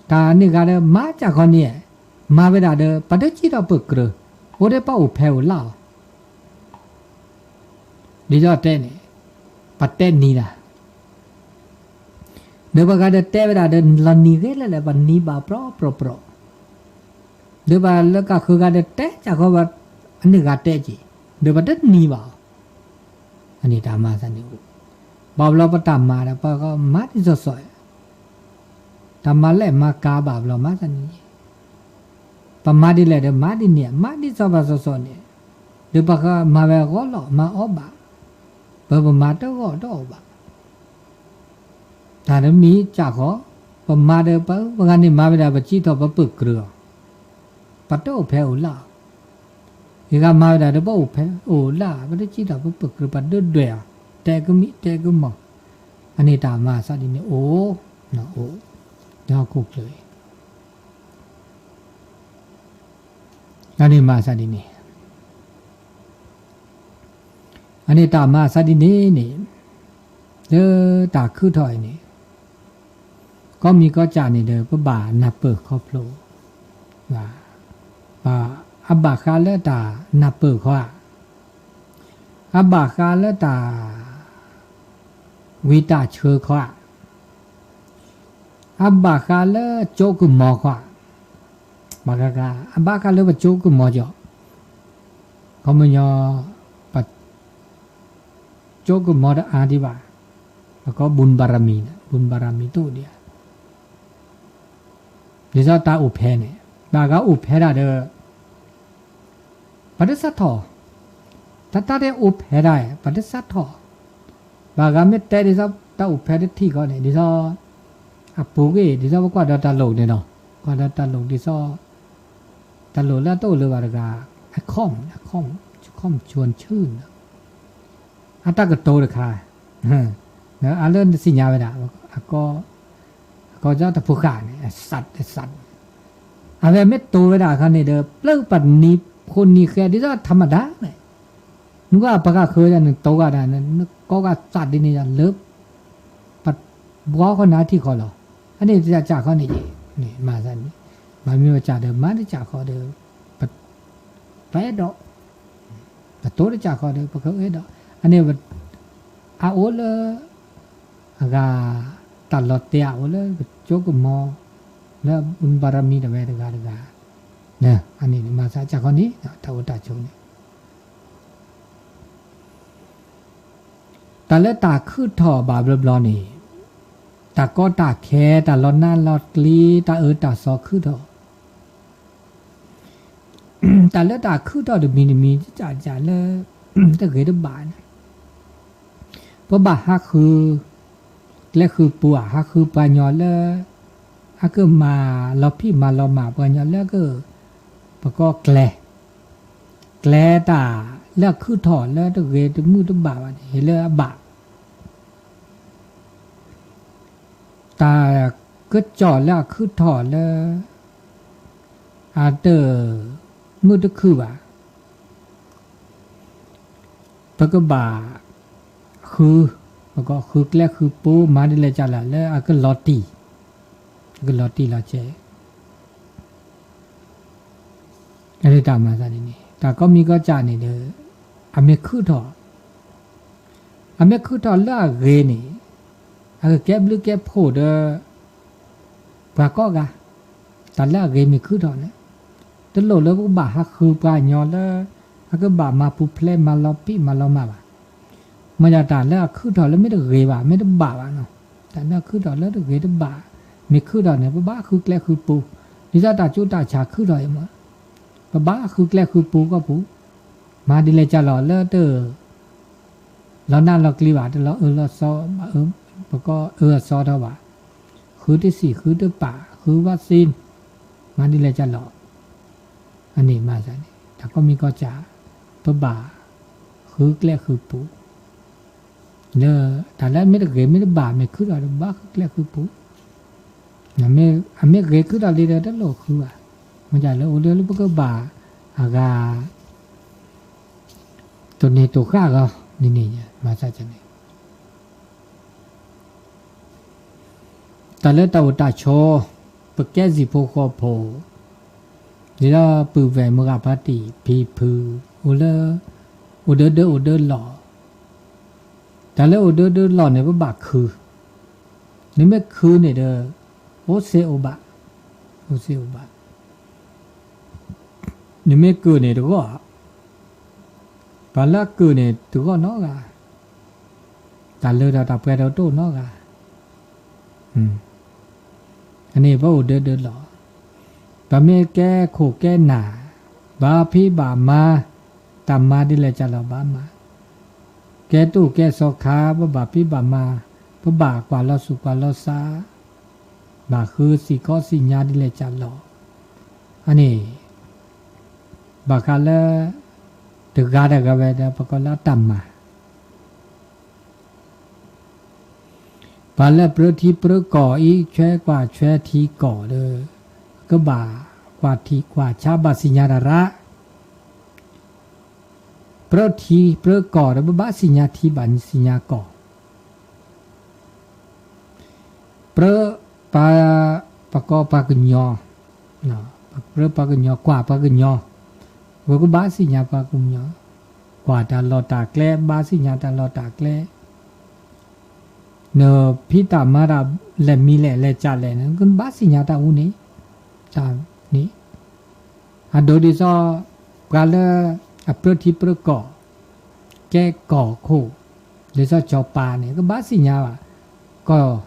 တၢ်န့ၣ်ဂၤဒီးမၤစးဃီန့ၣ်, မၤဝဲဒၣ်ဒီး ပှၤတစံးထီၣ်ပၢၢ်ကြၢး, အိၣ်ဒီးပှၤအိၣ်ဖဲအိၣ်လၢ်အီၤ ဒ်သိးတဲန့ၣ်, ပတဲနံၤတၢ်, ဒီးပှၤဂၤဒီးတဲဝဲဒၣ်ဒီး လီၤနံၤဂ့ၤလဲၣ်လဲၣ် ပနံၤဘၣ်ပြီပြီပြီ, ဒီးပှၤလၢကဃုဂၤဒီးတဲစးဃီဘၣ်, အန့ၣ်ဂၤတဲက့ၤ, ဒီးပတနံၤဘၣ်အီၤ, အန့ၣ်တၢ်မၤသးန့ၣ်အိၣ်, ဘၣ်ဘျီပတၢ်မၤဒီး ပှၤဂၤမၤဒ်သိးသိး, တၢ်မၤလဲၣ်မၤကၤဘၣ်ဘျီမၤသးန့ၣ် ပမၤဒ်လဲၣ်ဒီးမၤဒ်န့ၣ် မၤဒ်သိးဘၣ်သိးသိးန့ၣ်, ဒီးပှၤဂၤမၤဝဲအဂီၢ်လီၤမၤအီၣ်ဘၣ်, ပပမၤတဂီၢ်တအီၣ်ဘၣ်, တၢ်တမံၤစးဃီ, ပမၤဒီးပှၤဂၤန့ၣ်မၤဝဲဒၣ် ပစံးထီၣ်ပပၢၢ်ကြၢးအီၤ, ပတအိၣ်ဖဲအိၣ်လၢ်အီၤ, ယဂၤမၤဝဲဒၣ်ဒီးပအိၣ်ဖဲအိၣ်လၢ် ပတစံးထီၣ်ပပၢၢ်ကြၢး ပဒုးဒွဲၣ်အီၤ တဲကမံတဲကမီၤ, အန့ၣ်တၢ်မၤသးဒ်န့ၣ်အိၣ်, အိၣ်, ဒီးဟီၣ်ခိၣ်ချၢအံၤ အန့ၣ်မၤသးဒ်န့ၣ်, အန့ၣ်တၢ်မၤသးဒ်န့ၣ်န့ၣ်, လၢတၢ်ခုၣ်ထီၣ်အံၤန့ၣ်, ကီၢ်မံၤကီၢ်စဲၣ်န့ၣ်ဒီး ပဘၣ်နၢ်ပၢၢ်ခီဖျိ, အဘၣ်ဃးလၢတၢ်နၢ်ပၢၢ်ခီဧါ, အဘၣ်ဃးလၢတၢ် ဝံတၢ်ဆၢခီဧါ, အဘၣ်ဃးလၢကၠိကမီၤခီဧါ, ဘၣ်ဃးဃး အဘၣ်ဃးလၢပကၠိကမီၤကီး, ခီပညီ ပ ကၠိကမီၤတအါဒံးဘၣ်, ပကိး บุญบารมี န့ၣ် บุญบารมี တအိၣ်ဒံးဧါ, ဒ်သိးတၢ်အိၣ်ဖဲန့ၣ် ဘၣ်ဂၤအိၣ်ဖဲဒၣ်ဒီး ပှၤတစးထီၣ်, တၢ်တၢ်တဲအိၣ်ဖဲဒၣ် ပှၤတစးထီၣ်, ဘၣ်ဂၤမ့ၢ်တဲဒ်သိးတၢ်အိၣ်ဖဲတထံၣ်ဃီန့ၣ် ဒ်သိး အပူၤကွံာ် ဒ်သိးပကွၢ်ဒီးတၢ်လိၣ်န့ၣ်ဒီး ကွၢ်ဒီးတၢ်လိၣ်ဒ်သိး တၢ်လိၣ်လၢအတအိၣ်လၢၤဘၣ်တဂၤ အခီၣ် အခီၣ် ခီၣ် ခီၣ် ခီၣ် ခီၣ် ခီၣ် ခီၣ် ခီၣ် အတၢ်ကတိၤတခါ, အလၢနသ့ၣ်ညါဝဲဒၣ် အကီ အကီၢ်ကၠီတဖိဃၢ်န့ၣ် အစး အစး အဝဲမ့ၢ်တိၤဝဲဒၣ်အခါန့ၣ်ဒီး ပျၢ်ပနံၤဖိနံၤဃဲ ဒ်သိးထးမတၤန့ၣ်, နကွၢ်ပှၤဂၤဃုဝဲဒၣ် နတိၤဂၤဒၣ် နကိးဂၤစးဒ်န့ၣ်လၢ ပဘှီဃီနၤထံၣ်ဃီလီၤ. အန့ၣ်တစးစးဃီန့ၣ် မၤသးန့ၣ် မ့မ့ၢ်ပစးဒီး မၤတစးဃီဒီး ပအဲၣ်ဒိး ပတိၤတစးဃီဒီး ပကအဲၣ်ဒိး အန့ၣ် အအိၣ်လၢ အဂၤ တၢ်လီၤတဲာ်အိၣ်လၢကၠိကမီၤ လၢ บุญบารมี တဝဲတဂၤတဂၤ အန့ၣ်မၤသးစးဃီန့ၣ် တၢ်အိၣ်တၢ်ဆိးန့ၣ် တၢ်လၢတၢ်ခုၣ်ထီၣ်ဘၣ်ဘျီဘျီန့ၣ် တၢ်ကီတၢ်ခဲ တၢ်လီၤနးလီၤကျံ တၢ်အၢတၢ်သီခုၣ်ထီၣ် တၢ်လၢတၢ်ခုၣ်ထီၣ်တမံၤတမံၤ စးစးလၢ တဂ့ၤတဘၣ်န့ၣ် ပဘၣ်ဟးဃု ကျဲဃုပူၤဧါ ဟးဃုပှၤညီလၢ အကမၤလီၤဖံးမၤလီၤမၢ် ပှၤညီလၢက ပကိးကျဲ ကျဲတၢ်လၢအခုၣ်ထီၣ်လၢတဂ့ၤတမုာ်တဘၣ်ဘၣ်န့ၣ် ဟ့ၣ်လၢအဘၣ် တၢ်ကစီၣ်လၢအခုၣ်ထီၣ်လၢ အတမုာ်တခုၣ်ဘၣ် ပကဘၣ်ဃု ပကဃုကျဲဃုပူၤ မၤဒ်လဲၣ်ကလဲၣ်လၢအကလီၤတံၢ် အကလီၤတံၢ်လီၤဆဲး တၢ်မၤသးဒ်န့ၣ် တၢ်ကိးမံၤကိးကၢ်န့ၣ်ဒီး အမ့ၢ်ခုၣ်ထီၣ် အမ့ၢ်ခုၣ်ထီၣ်လၢအဂ့ၤန့ၣ် အကကဲဘျုးကဲဖှိၣ်ဒီး ပှၤကိးဂၤ တၢ်လၢအဂ့ၤမ့ၢ်ခုၣ်ထီၣ်န့ၣ် တလိၣ်လၢပကဘၣ်ဟးဃုပှၤညီလၢ အကဘၣ်မၤပူၤဖျဲးမၤလီၤပံာ်မၤလီၤမၢ်ဘၣ် မ့ၢ်ဒၣ်တၢ်လၢအခုၣ်ထီၣ်လၢမ့ၢ်တဂ့ၤဘၣ် မ့ၢ်တဘၣ်ဘၣ်နီၤ တၢ်လၢအခုၣ်ထီၣ်လၢတဂ့ၤတဘၣ် မ့ၢ်ခုၣ်ထီၣ်န့ၣ် ပဘၣ်ဃုကျဲဃုပူၤ ဒ်သိးတၢ်ကၠိတၢ်ဆးခုၣ်ထီၣ်အံၤမး ပဘၣ်ဃုကျဲဃုပူၤကီၢ်ပူၤ မၤဒ်လဲၣ်ကလဲၣ်လၢတ လီၤနးလီၤကျံဘၣ် တလီၤအၢလီၤသီ ပကအၢအသီထီၣ်ဘၣ် ဃုတဆံး ဃုတပာ် ဃု vaccine မၤဒ်လဲၣ်ကလဲၣ် အန့ၣ်မၤသးန့ၣ် တၢ်ကိးမံၤကိးကၢ် ပဘၣ်ဃုကျဲဃုပူၤ လၢ တၢ်လၢမ့ၢ်တဂ့ၤမ့ၢ်တဘၣ် မ့ၢ်ခုၣ်ထီၣ်ဒီးဘၣ်ဃုကျဲဃုပူၤ အမ့ၢ်ဂ့ၤခုၣ်ထီၣ်လံဒီးတလိၣ်ဃုဘၣ် လၢအိၣ်လၢလၢပကဘၣ်အဂၤ တိၢ်န့ၢ်တိၢ်ဃာ်အဂီၢ်န့ၣ်န့ၣ် မၤသးန့ၣ် တၢ်လၢတၢ်အိၣ်တၢ်ဆိး, ပကဲစံၣ်ဖိဃီဖိ, ဒ်လၢပုၢ်ဝဲၢ်မုၢ်ဂၤဖါတံၢ်ဖံဖု, အိၣ်လၢ အိၣ်ဒၢဒၢအိၣ်ဒၢလီၢ်, တၢ်လၢအိၣ်ဒၢဒၢလီၢ်န့ၣ် ပဘၣ်ခု, နမ့ၢ်ခုန့ၣ်ဒီး အိၣ်စ့အိၣ်ဘၣ်, အိၣ်စ့အိၣ်ဘၣ်, နမ့ၢ်ကုာ်န့ၣ်တဂီၢ်, ပှၤလၢအကုာ်န့ၣ်တဂီၢ်နီတဂၤ, တၢ်လၢတၢ်ပှဲၤဒီးတအိၣ်နီတဂၤ, အန့ၣ်ပအိၣ်ဒၢဒၢလီၢ်, ပမ့ၢ်ကဲခိၣ်ကဲနၢ်, ဘၣ်ဖံးဘၣ်မၤ, တၢ်မၤဒ်လဲၣ်ကလီၤဘၣ်မၤ, ကဲတိၢ်ကဲစီၤခါ ပဘၣ်ဖံးဘၣ်မၤ, ပဘၣ်ကွၢ်လီၤဆူၣ်ကွၢ်လီၤဆါ, ဘၣ်ဃုစံၣ်ကီစံၣ်ညါဒ်လဲၣ်ကလီၤ, အန့ၣ် ဘၣ်ဃးလၢ တဂၤတဂၤဝဲဒီး ပကိးလၢအတၢ်မၤ ပှၤလၢပြၢထံပြၢကီၢ်အံၤ ဆွဲကွၢ်ဆွဲထံကီၢ်ဒီး ကဘၣ်ကွၢ်ထံကွၢ်ဆါဘၣ်စံၣ်ညါတၢ်ရၣ်, ပြၢထံပြၢကီၢ်ဒီး ပဘၣ်စံၣ်ညါထံဘၣ်စံၣ်ညါကီၢ် ပြၢ ပှၤ ပကိးပှၤကညီ, ပြၢပှၤကညီ ကွၢ်ပှၤကညီ, ဝဲကဘၣ်စံၣ်ညါပှၤကညီ, ကွၢ်တၢ်လီၢ်တၢ်ကျဲ ဘၣ်စံၣ်ညါတၢ်လီၢ်တၢ်ကျဲ, နဖံးတၢ်မၤတၢ်လဲၤမံၤလဲၣ်လဲၤကၠးလဲၣ်န့ၣ် ကဘၣ်စံၣ်ညါတၢ်အူန့ၣ်, တၢ်န့ၣ် အဒိဒ်သိး ပှၤလၢအပြၢထံပြၢကီၢ်, ကဲကီၢ်ခိၣ်, ဒ်သိးစီၤပၤန့ၣ် ကဘၣ်စံၣ်ညါဘၣ်, ကီၢ်,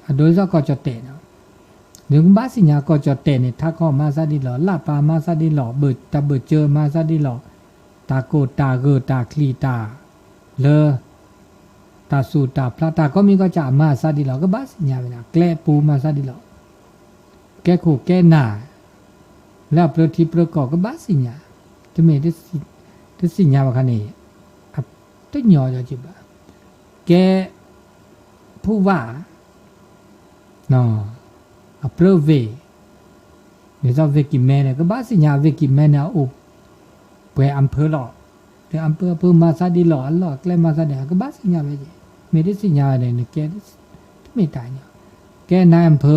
အဒိဒ်သိးကီၢ်ကၠီၣ်တဲာ်န့ၣ်, နကဘၣ်စံၣ်ညါကီၢ်ကၠီၣ်တဲာ်န့ၣ် ထးခီမၤသးဒ်လီၤ, လၢ်ပၤမၤသးဒ်လီၤ, တၢ်ဘၢၣ်စၢၤမၤသးဒ်လီၤ, တၢ်ကိၢ်တၢ်ဂီၤတၢ်ချံၣ်တၢ်လၢ တၢ်ဆူၣ်တၢ်ဖျါ တၢ်ကိးမံၤကိးကၠးမၤသးဒ်လီၤ, ကဘၣ်စံၣ်ညါဝဲဒၣ်, ကျဲပူၤမၤသးဒ်လီၤ, ကဲခိၣ်ကဲနၢ်, လၢအပြၢထံပြၢကီၢ် ကဘၣ်စံၣ်ညါ, တမ့ၢ် တစံၣ်ညါဘၣ်ခါန့ၣ်, တညီယီၤက့ဘၣ်, ကဲ ဖူဝါ အပြၢဝ့ၢ်, ဒ်သိးဝ့ၢ်ကံၢ်မဲန့ၣ် ကဘၣ်စံၣ်ညါဝ့ၢ်ကံၢ်မဲန့ၣ် အအိၣ်ပှဲၤအၣ်ဖၢလီၤ, ဒီးအၣ်ဖၢအၣ်ဖၢမၤသးဒ်လီၤ, အလီၢ်အကျဲမၤသးဒ် ကဘၣ်စံၣ်ညါဝဲ, မ့ၢ်တစံၣ်ညါဝဲန့ၣ် နကဲ တမ့ၢ်တၢ်ညီ, ကဲနၤအၣ်ဖၢ,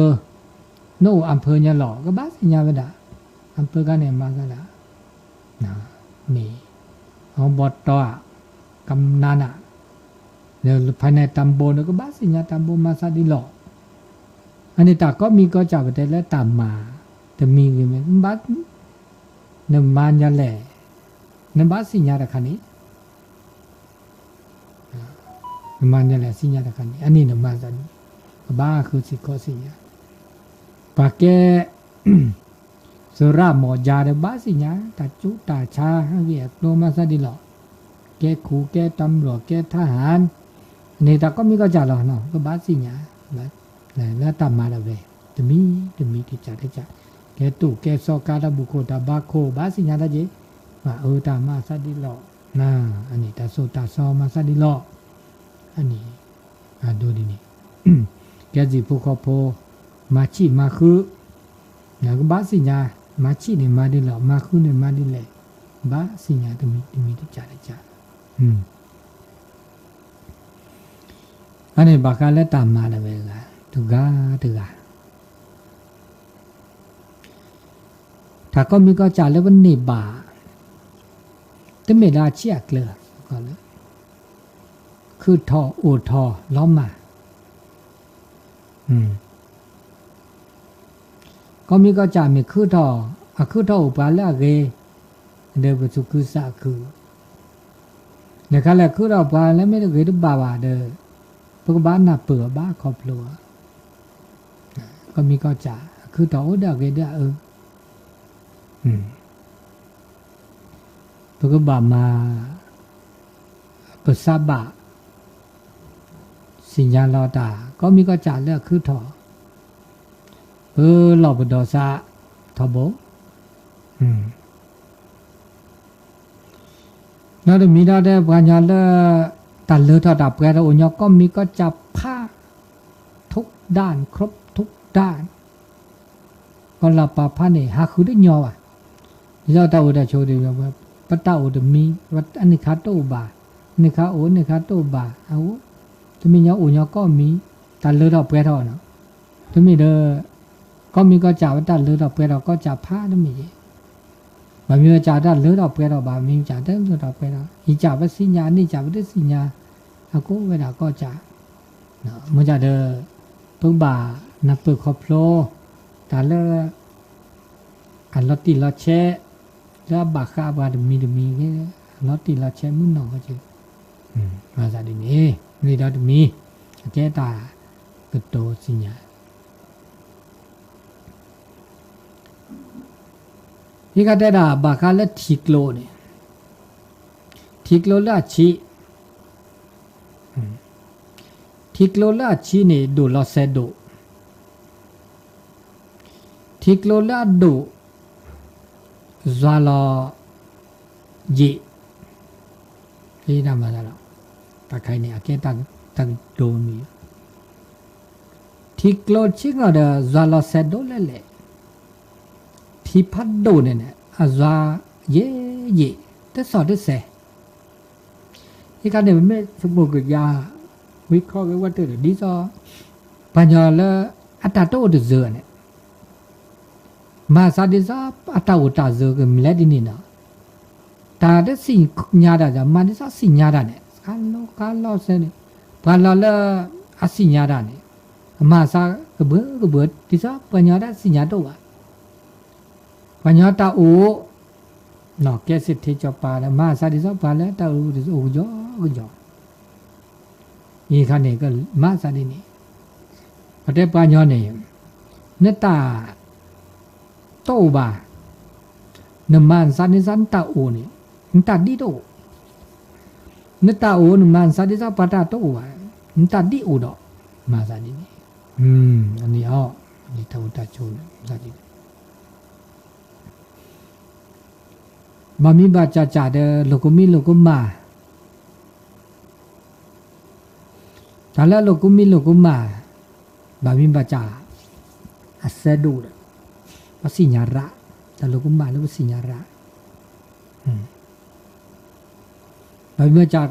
နအိၣ်အၣ်ဖၢညါလီၤ ကဘၣ်စံၣ်ညါဝဲဒၣ်, အၣ်ဖၢခါန့ၣ်မၤသးဒ် မ့ၢ် အဘီတီဧါ, ကမျၢၢ်နၤ, ဒီးဖဲန့ၣ်တၢ်ဘိန့ၣ် ကဘၣ်စံၣ်ညါတၢ်ဘိမၤသးဒ်လီၤ, အန့ၣ်တၢ်ကိးမံၤကိးကၠးပတဲလၢတၢ်မၤ, တမံၤဂ့ၤမ့ၢ်, နမၤညါလဲၣ်, နဘၣ်စံၣ်ညါတခါန့ၣ် နမၤညါလဲၣ်စံၣ်ညါတခါန့ၣ် အန့ၣ်နမၤသးန့ၣ် ကဘၣ်ဃုစ့ၢ်ကီးစံၣ်ညါ, ပှၤကဲ သရၣ်မီၢ်ယါဒီးဘၣ်စံၣ်ညါ တၢ်ကူတၢ်ဆါအဂ့ၢ်အကျိၤမၤသးဒ်လီၤ, ကဲခူၣ်ကဲတၢ်မရူၢ်ကဲထါဟၣ်, န့ၣ်တၢ်ကိးမံၤကိးကၠးလီၤ ကဘၣ်စံၣ်ညါ လၢတၢ်မၤဒၣ်ဝဲ တမံၤတမံၤတကၠးတကၠး, ကဲတိၢ်ကဲစီၤကါတၢ်ဘူၣ်ခိၣ်တၢ်ဘါခိၣ် ဘၣ်စံၣ်ညါတၢ်က့ၤ, မၤအၢတၢ်မၤသးဒ်လီၤ, အန့ၣ်တၢ်စိတၢ်ဆှီမၤသးဒ်လီၤ, အန့ၣ် အဒိဒ်န့ၣ်, ကဲစံၣ်ဖိဃီဖိ, မၤဆံၣ်မၤဃု, ကဘၣ်စံၣ်ညါ, မၤဆံၣ်န့ၣ်မၤဒ်လဲၣ် မၤဃုန့ၣ်မၤဒ်လဲၣ်, ဘၣ်စံၣ်ညါတမံၤတမံၤတကၠးတကၠး, အန့ၣ်ဘၣ်ဃးလၢတၢ်မၤဒၣ်ဝဲဂၤ, တဂၤတဂၤ တၢ်ကိးမံၤကိးကၠးလၢပန့ၢ်ဘၣ်, တမ့ၢ်လၢအဆံးအကျၢၤ, ခုၣ်ထီၣ်အိၣ်ထီၣ်လီၤမၢ်, ကိးမံၤကိးကၠးမ့ၢ်ခုၣ်ထီၣ်, အခုၣ်ထီၣ်အိၣ်ပှၤလၢအဂ့ၤ, ဒီးပသူၣ်ခုသးခု, ဒီးခါလဲၣ်ခုၣ်ထီၣ်ပှၤလၢမ့ၢ်တဂ့ၤတဘၣ်ဘၣ်ဒီး, ပကဘၣ်နၢ်ပၢၢ်အီၤဘၣ်ခီဖျိအီၤ, ကိးမံၤကိးကၠး, အခုၣ်ထီၣ်အိၣ်ဒီးအဂ့ၤဒီးအအၢ, ပကဘၣ်မၤ, ပစးဘၣ်, စံၣ်ညါလီၤတၢ် ကိးမံၤကိးကၠးလၢအခုၣ်ထီၣ်, ပလီၢ်ပဒီးစးထီဘိ, နီတမံၤဒီးပှၤကညီလၢ တၢ်လၢထီၣ်တၢ်ပှဲၤထီၣ်အိၣ်ညီကိးမံၤကိးကၠးဖး, ထုကဒါ, ခရူပ်ထုကဒါ, ပှၤလၢပာ်ဖျါန့ၣ် ဟးဃုတညီဘၣ်. ဒ်သိးတၢ်အိၣ်တၢ်ဆိးဒီး ပတၢ်အိၣ်တမံၤ, အန့ၣ်ခါတအိၣ်ဘၣ်, န့ၣ်ခါအိၣ် န့ၣ်ခါတအိၣ်ဘၣ်, အအိၣ်, တမံၤညီအိၣ်ညီကိးမံၤ, တၢ်လၢထီၣ်ပှဲၤထီၣ်နီၤ. တမ့ၢ်ဒီး ကိးမံၤကိးစး ပတၢ်လၢထီၣ်ပှဲၤထီၣ်ကိးစးဖးတမ့ၢ်ယဲၢ်. ဘၣ်မ့ၢ်ဝဲစးတၢ်လၢထီၣ်ပှဲၤထီၣ်ဘၣ်, မ့ၢ်စးတလၢထီၣ်ပှဲၤထီၣ်, ယံာ်စးပသ့ၣ်ညါ, န့ၢ်စးပတသ့ၣ်ညါ, အကိးဝဲဒၣ်ကိးစး မ့ၢ်စးဒီး ပကဘၣ်နၢ်ပၢၢ်ခီဖျိ တၢ်လၢ အလီၤတံၢ်လီၤဆဲး လၢအဘၣ်ဃးပှၤတမံၤတမံၤ, အလီၤတံၢ်လီၤဆဲးမုၢ်နီၢ်ဃီက့ၤ, မၤသးဒ်န့ၣ်, မ့ၢ်ဒီးတမံၤ, အကဲတၢ်ကတိၤသ့ၣ်ညါ ဟံးဃာ်တဲဒၣ်ဘၣ်ဃးလၢထံကျိန့ၣ်, ထံကျိလၢအဆံး, ထံကျိလၢအဆံးန့ၣ် ဒိၣ်လီၤစဲးဒိၣ်, ထံကျိလၢအဒိၣ် ယွၤလီၤယံာ်, မၤသးဒီး တၢ်ခါအံၤန့ၣ် အကဲတၢ်ကတိၤမံၤ ထံကျိဆံးနီၤဒီး ယွၤလီၤစဲးဒိၣ်လဲၣ်လဲၣ်, ထံဖးဒိၣ်န့ၣ်န့ၣ် အယွၤယံာ်ယံာ် တစီၣ်တစဲး, ဟံးခါန့ၣ် ပမ့ၢ်ဆိကမိၣ်ကယၤ ဝံခီက့ၤဝဲတၢ်ဒီး ဒ်သိး ပှၤညီလၢ အတၢ်တအိၣ်တစၢၤန့ၣ် မၤသးဒ်သိး အတၢ်အိၣ်တၢ်စၢၤကမ့ၢ်လဲၣ်ဒ်န့ၣ်နီၤ, တၢ်တသ့ၣ်ညါတၢ်ဒီး မၤဒ်သိးသ့ၣ်ညါတၢ်န့ၣ် ခါလီၤခါလီၤစဲန့ၣ်, ပှၤလီၤလၢအသ့ၣ်ညါတၢ်န့ၣ် အမၤသးကဘၢကဘၢ ဒ်သိးပှၤညီတၢ်သ့ၣ်ညါတအိၣ်ဘၣ်, ပှၤညီတၢ်အိၣ် ကဲစ့းထ့ကၠီၤပၤဒီး မၤသးဒ်သိးပှၤလၢတၢ်အိၣ်အိၣ်ကယီကယီ ယံာ်ခါန့ၣ်ကမၤသးဒ်န့ၣ်, ပတဲပှၤညီန့ၣ် နတၢ်တအိၣ်ဘၣ်, နမၤသးဒ်သိးနတၢ်အိၣ်န့ၣ် နတၢ်ဒ်တအိၣ်, နတၢ်အိၣ် နမၤသးဒ်သိးပှၤတၢ်တအိၣ်ဘၣ်, နတၢ်ဒ်အိၣ်ဒီး မၤသးဒ်န့ၣ်, အန့ၣ်အီၤ တၢ်အိၣ်တၢ်ဆိးန့ၣ် မၤသးဒ်န့ၣ် ဘၣ်မံၤဘၣ်စၢ်စၢ်ဒီး လိာ်ကမံလိာ်ကမၣ်, တၢ်လၢအလိာ်ကမံလိာ်ကမၣ်, ဘၣ်မံၤဘၣ်စၢ် အစဲးဒိၣ်ဒီး ပသ့ၣ်ညါရၣ်, တၢ်လိာ်ကမၣ်လၢပသ့ၣ်ညါရၣ်, ဘၣ်မံၤဘၣ်စၢ်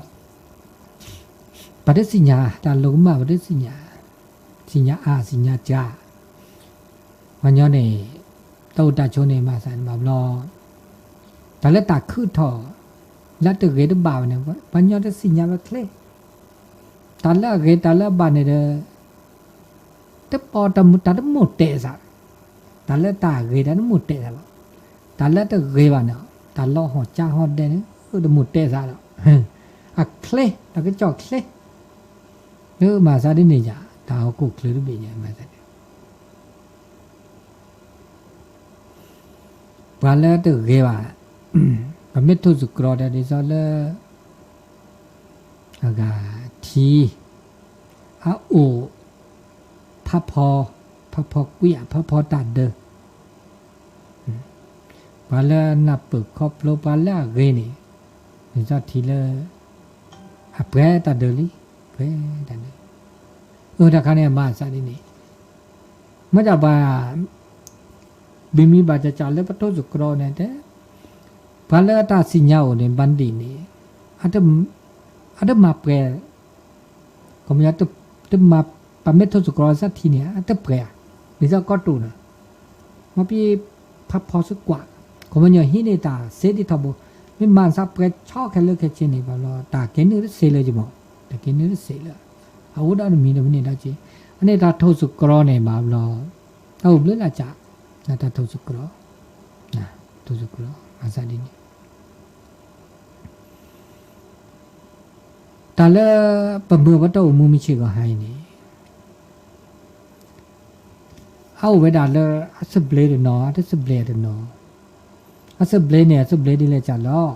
ပတသ့ၣ်ညါ, တၢ်လိာ်ကမၣ်ပတသ့ၣ်ညါ, သ့ၣ်ညါအါသ့ၣ်ညါစှၤ, ပှၤညီန့ၣ် တၢ်အိၣ်တၢ်ဆိးန့ၣ် မၤသးန့ၣ်ဘၣ်ဘျီ, တၢ်လၢတၢ်ခုၣ်ထီၣ် လၢတဂ့ၤတဘၣ်ဘၣ်န့ၣ် ပှၤညီတသ့ၣ်ညါဝဲချ့, တၢ်လၢအဂ့ၤတၢ်လၢအဘၣ်န့ၣ်ဒီး တပီတၢ်တမိၣ်တဲာ်သး, တၢ်လၢတၢ်ဂ့ၤတၢ်တမိၣ်တဲာ်သးလီၤ, တၢ်လၢတဂ့ၤဘၣ်န့ၣ် တၢ်လီၤဟီၣ်ကၠါဟီၣ်ဒဲးန့ၣ် တမိၣ်တဲာ်သးလီၤ, အချ့ တၢ်ကစီၣ်ချ့, မၤသးဒ်န့ၣ်ယါ တၢ်ဟီၣ်ခိၣ်ချၢတဘ့ၣ်ညါ မၤသးဒ်န့ၣ် ပှၤလၢတဂ့ၤဘၣ်, ပမ့ၢ်ထိၣ်သတြီၤဒီးဒ်သိးလၢ အဂၤထံ, အအိၣ်, ဖးဖီ, ဖးဖီကွံာ် အဖးဖီတၢ်ဒၢ, ပှၤလၢနၢ်ပၢၢ်ခီဖျိ ပှၤလၢအဂ့ၤန့ၣ်, န့ၣ်ထံလၢ အပှဲၤတၢ်ဒၢလံ, ပှဲၤတၢ်ဒၢ, အတၢ်ခါန့ၣ် မၤသးဒ်န့ၣ်, မ့ၢ်ဒၣ်ပှၤ ဘၣ်မံၤဘၣ်စၢ်စၢ်လၢပထိၣ်သတြီၤန့ၣ်တဲ, ပှၤလၢအတၢ်သ့ၣ်ညါအိၣ်န့ၣ် ဘၣ်ဒ့ၣ်န့ၣ်, အတမၤပှဲၤ, ခီပညီ တမၤ ပမ့ၢ်ထိၣ်သတြီၤသးထံန့ၣ် အတပှဲၤဧါ, ဒ်သိးကီတိၢ်န့ၣ်, မ့ၢ်ပဖးဖီစ့ၢ်ကီး, ခီပညီဟံးန့ၢ်တၢ်စ့ဒ်ထီဘိ, မ့ၢ်မၤသးပှဲၤဆီခဲလၢာ်ခဲဆ့န့ၣ် ဘၣ်ဘျီ တၢ်ကဲနုာ်တစ့လၢၤကမီၤ, တၢ်ကဲနုာ်တစ့လၢၤ, အအိၣ်ဒီးတမံၤဒီးမနုၤဒီးက့, အန့ၣ်တၢ်ထိၣ်သတြီၤန့ၣ် ဘၣ်ဘျီ တၢ်အိၣ်ဘျုးလၢ်ကၠး, တၢ်ထိၣ်သတြီၤ, ထိၣ်သတြီၤ မၤသးဒ်န့ၣ်, တၢ်လၢပမုၢ်ပတၢ်အိၣ်မူမုၢ်ဆ့ၣ်ဂီၤဟါအံၤန့ၣ်, အအိၣ်ဝဲဒၣ်လၢအသဘျ့တနီၤ အတသဘျ့တနီၤ, အသဘျ့န့ၣ် အသဘျ့ဒ်လဲၣ်ကၠးလီၤ,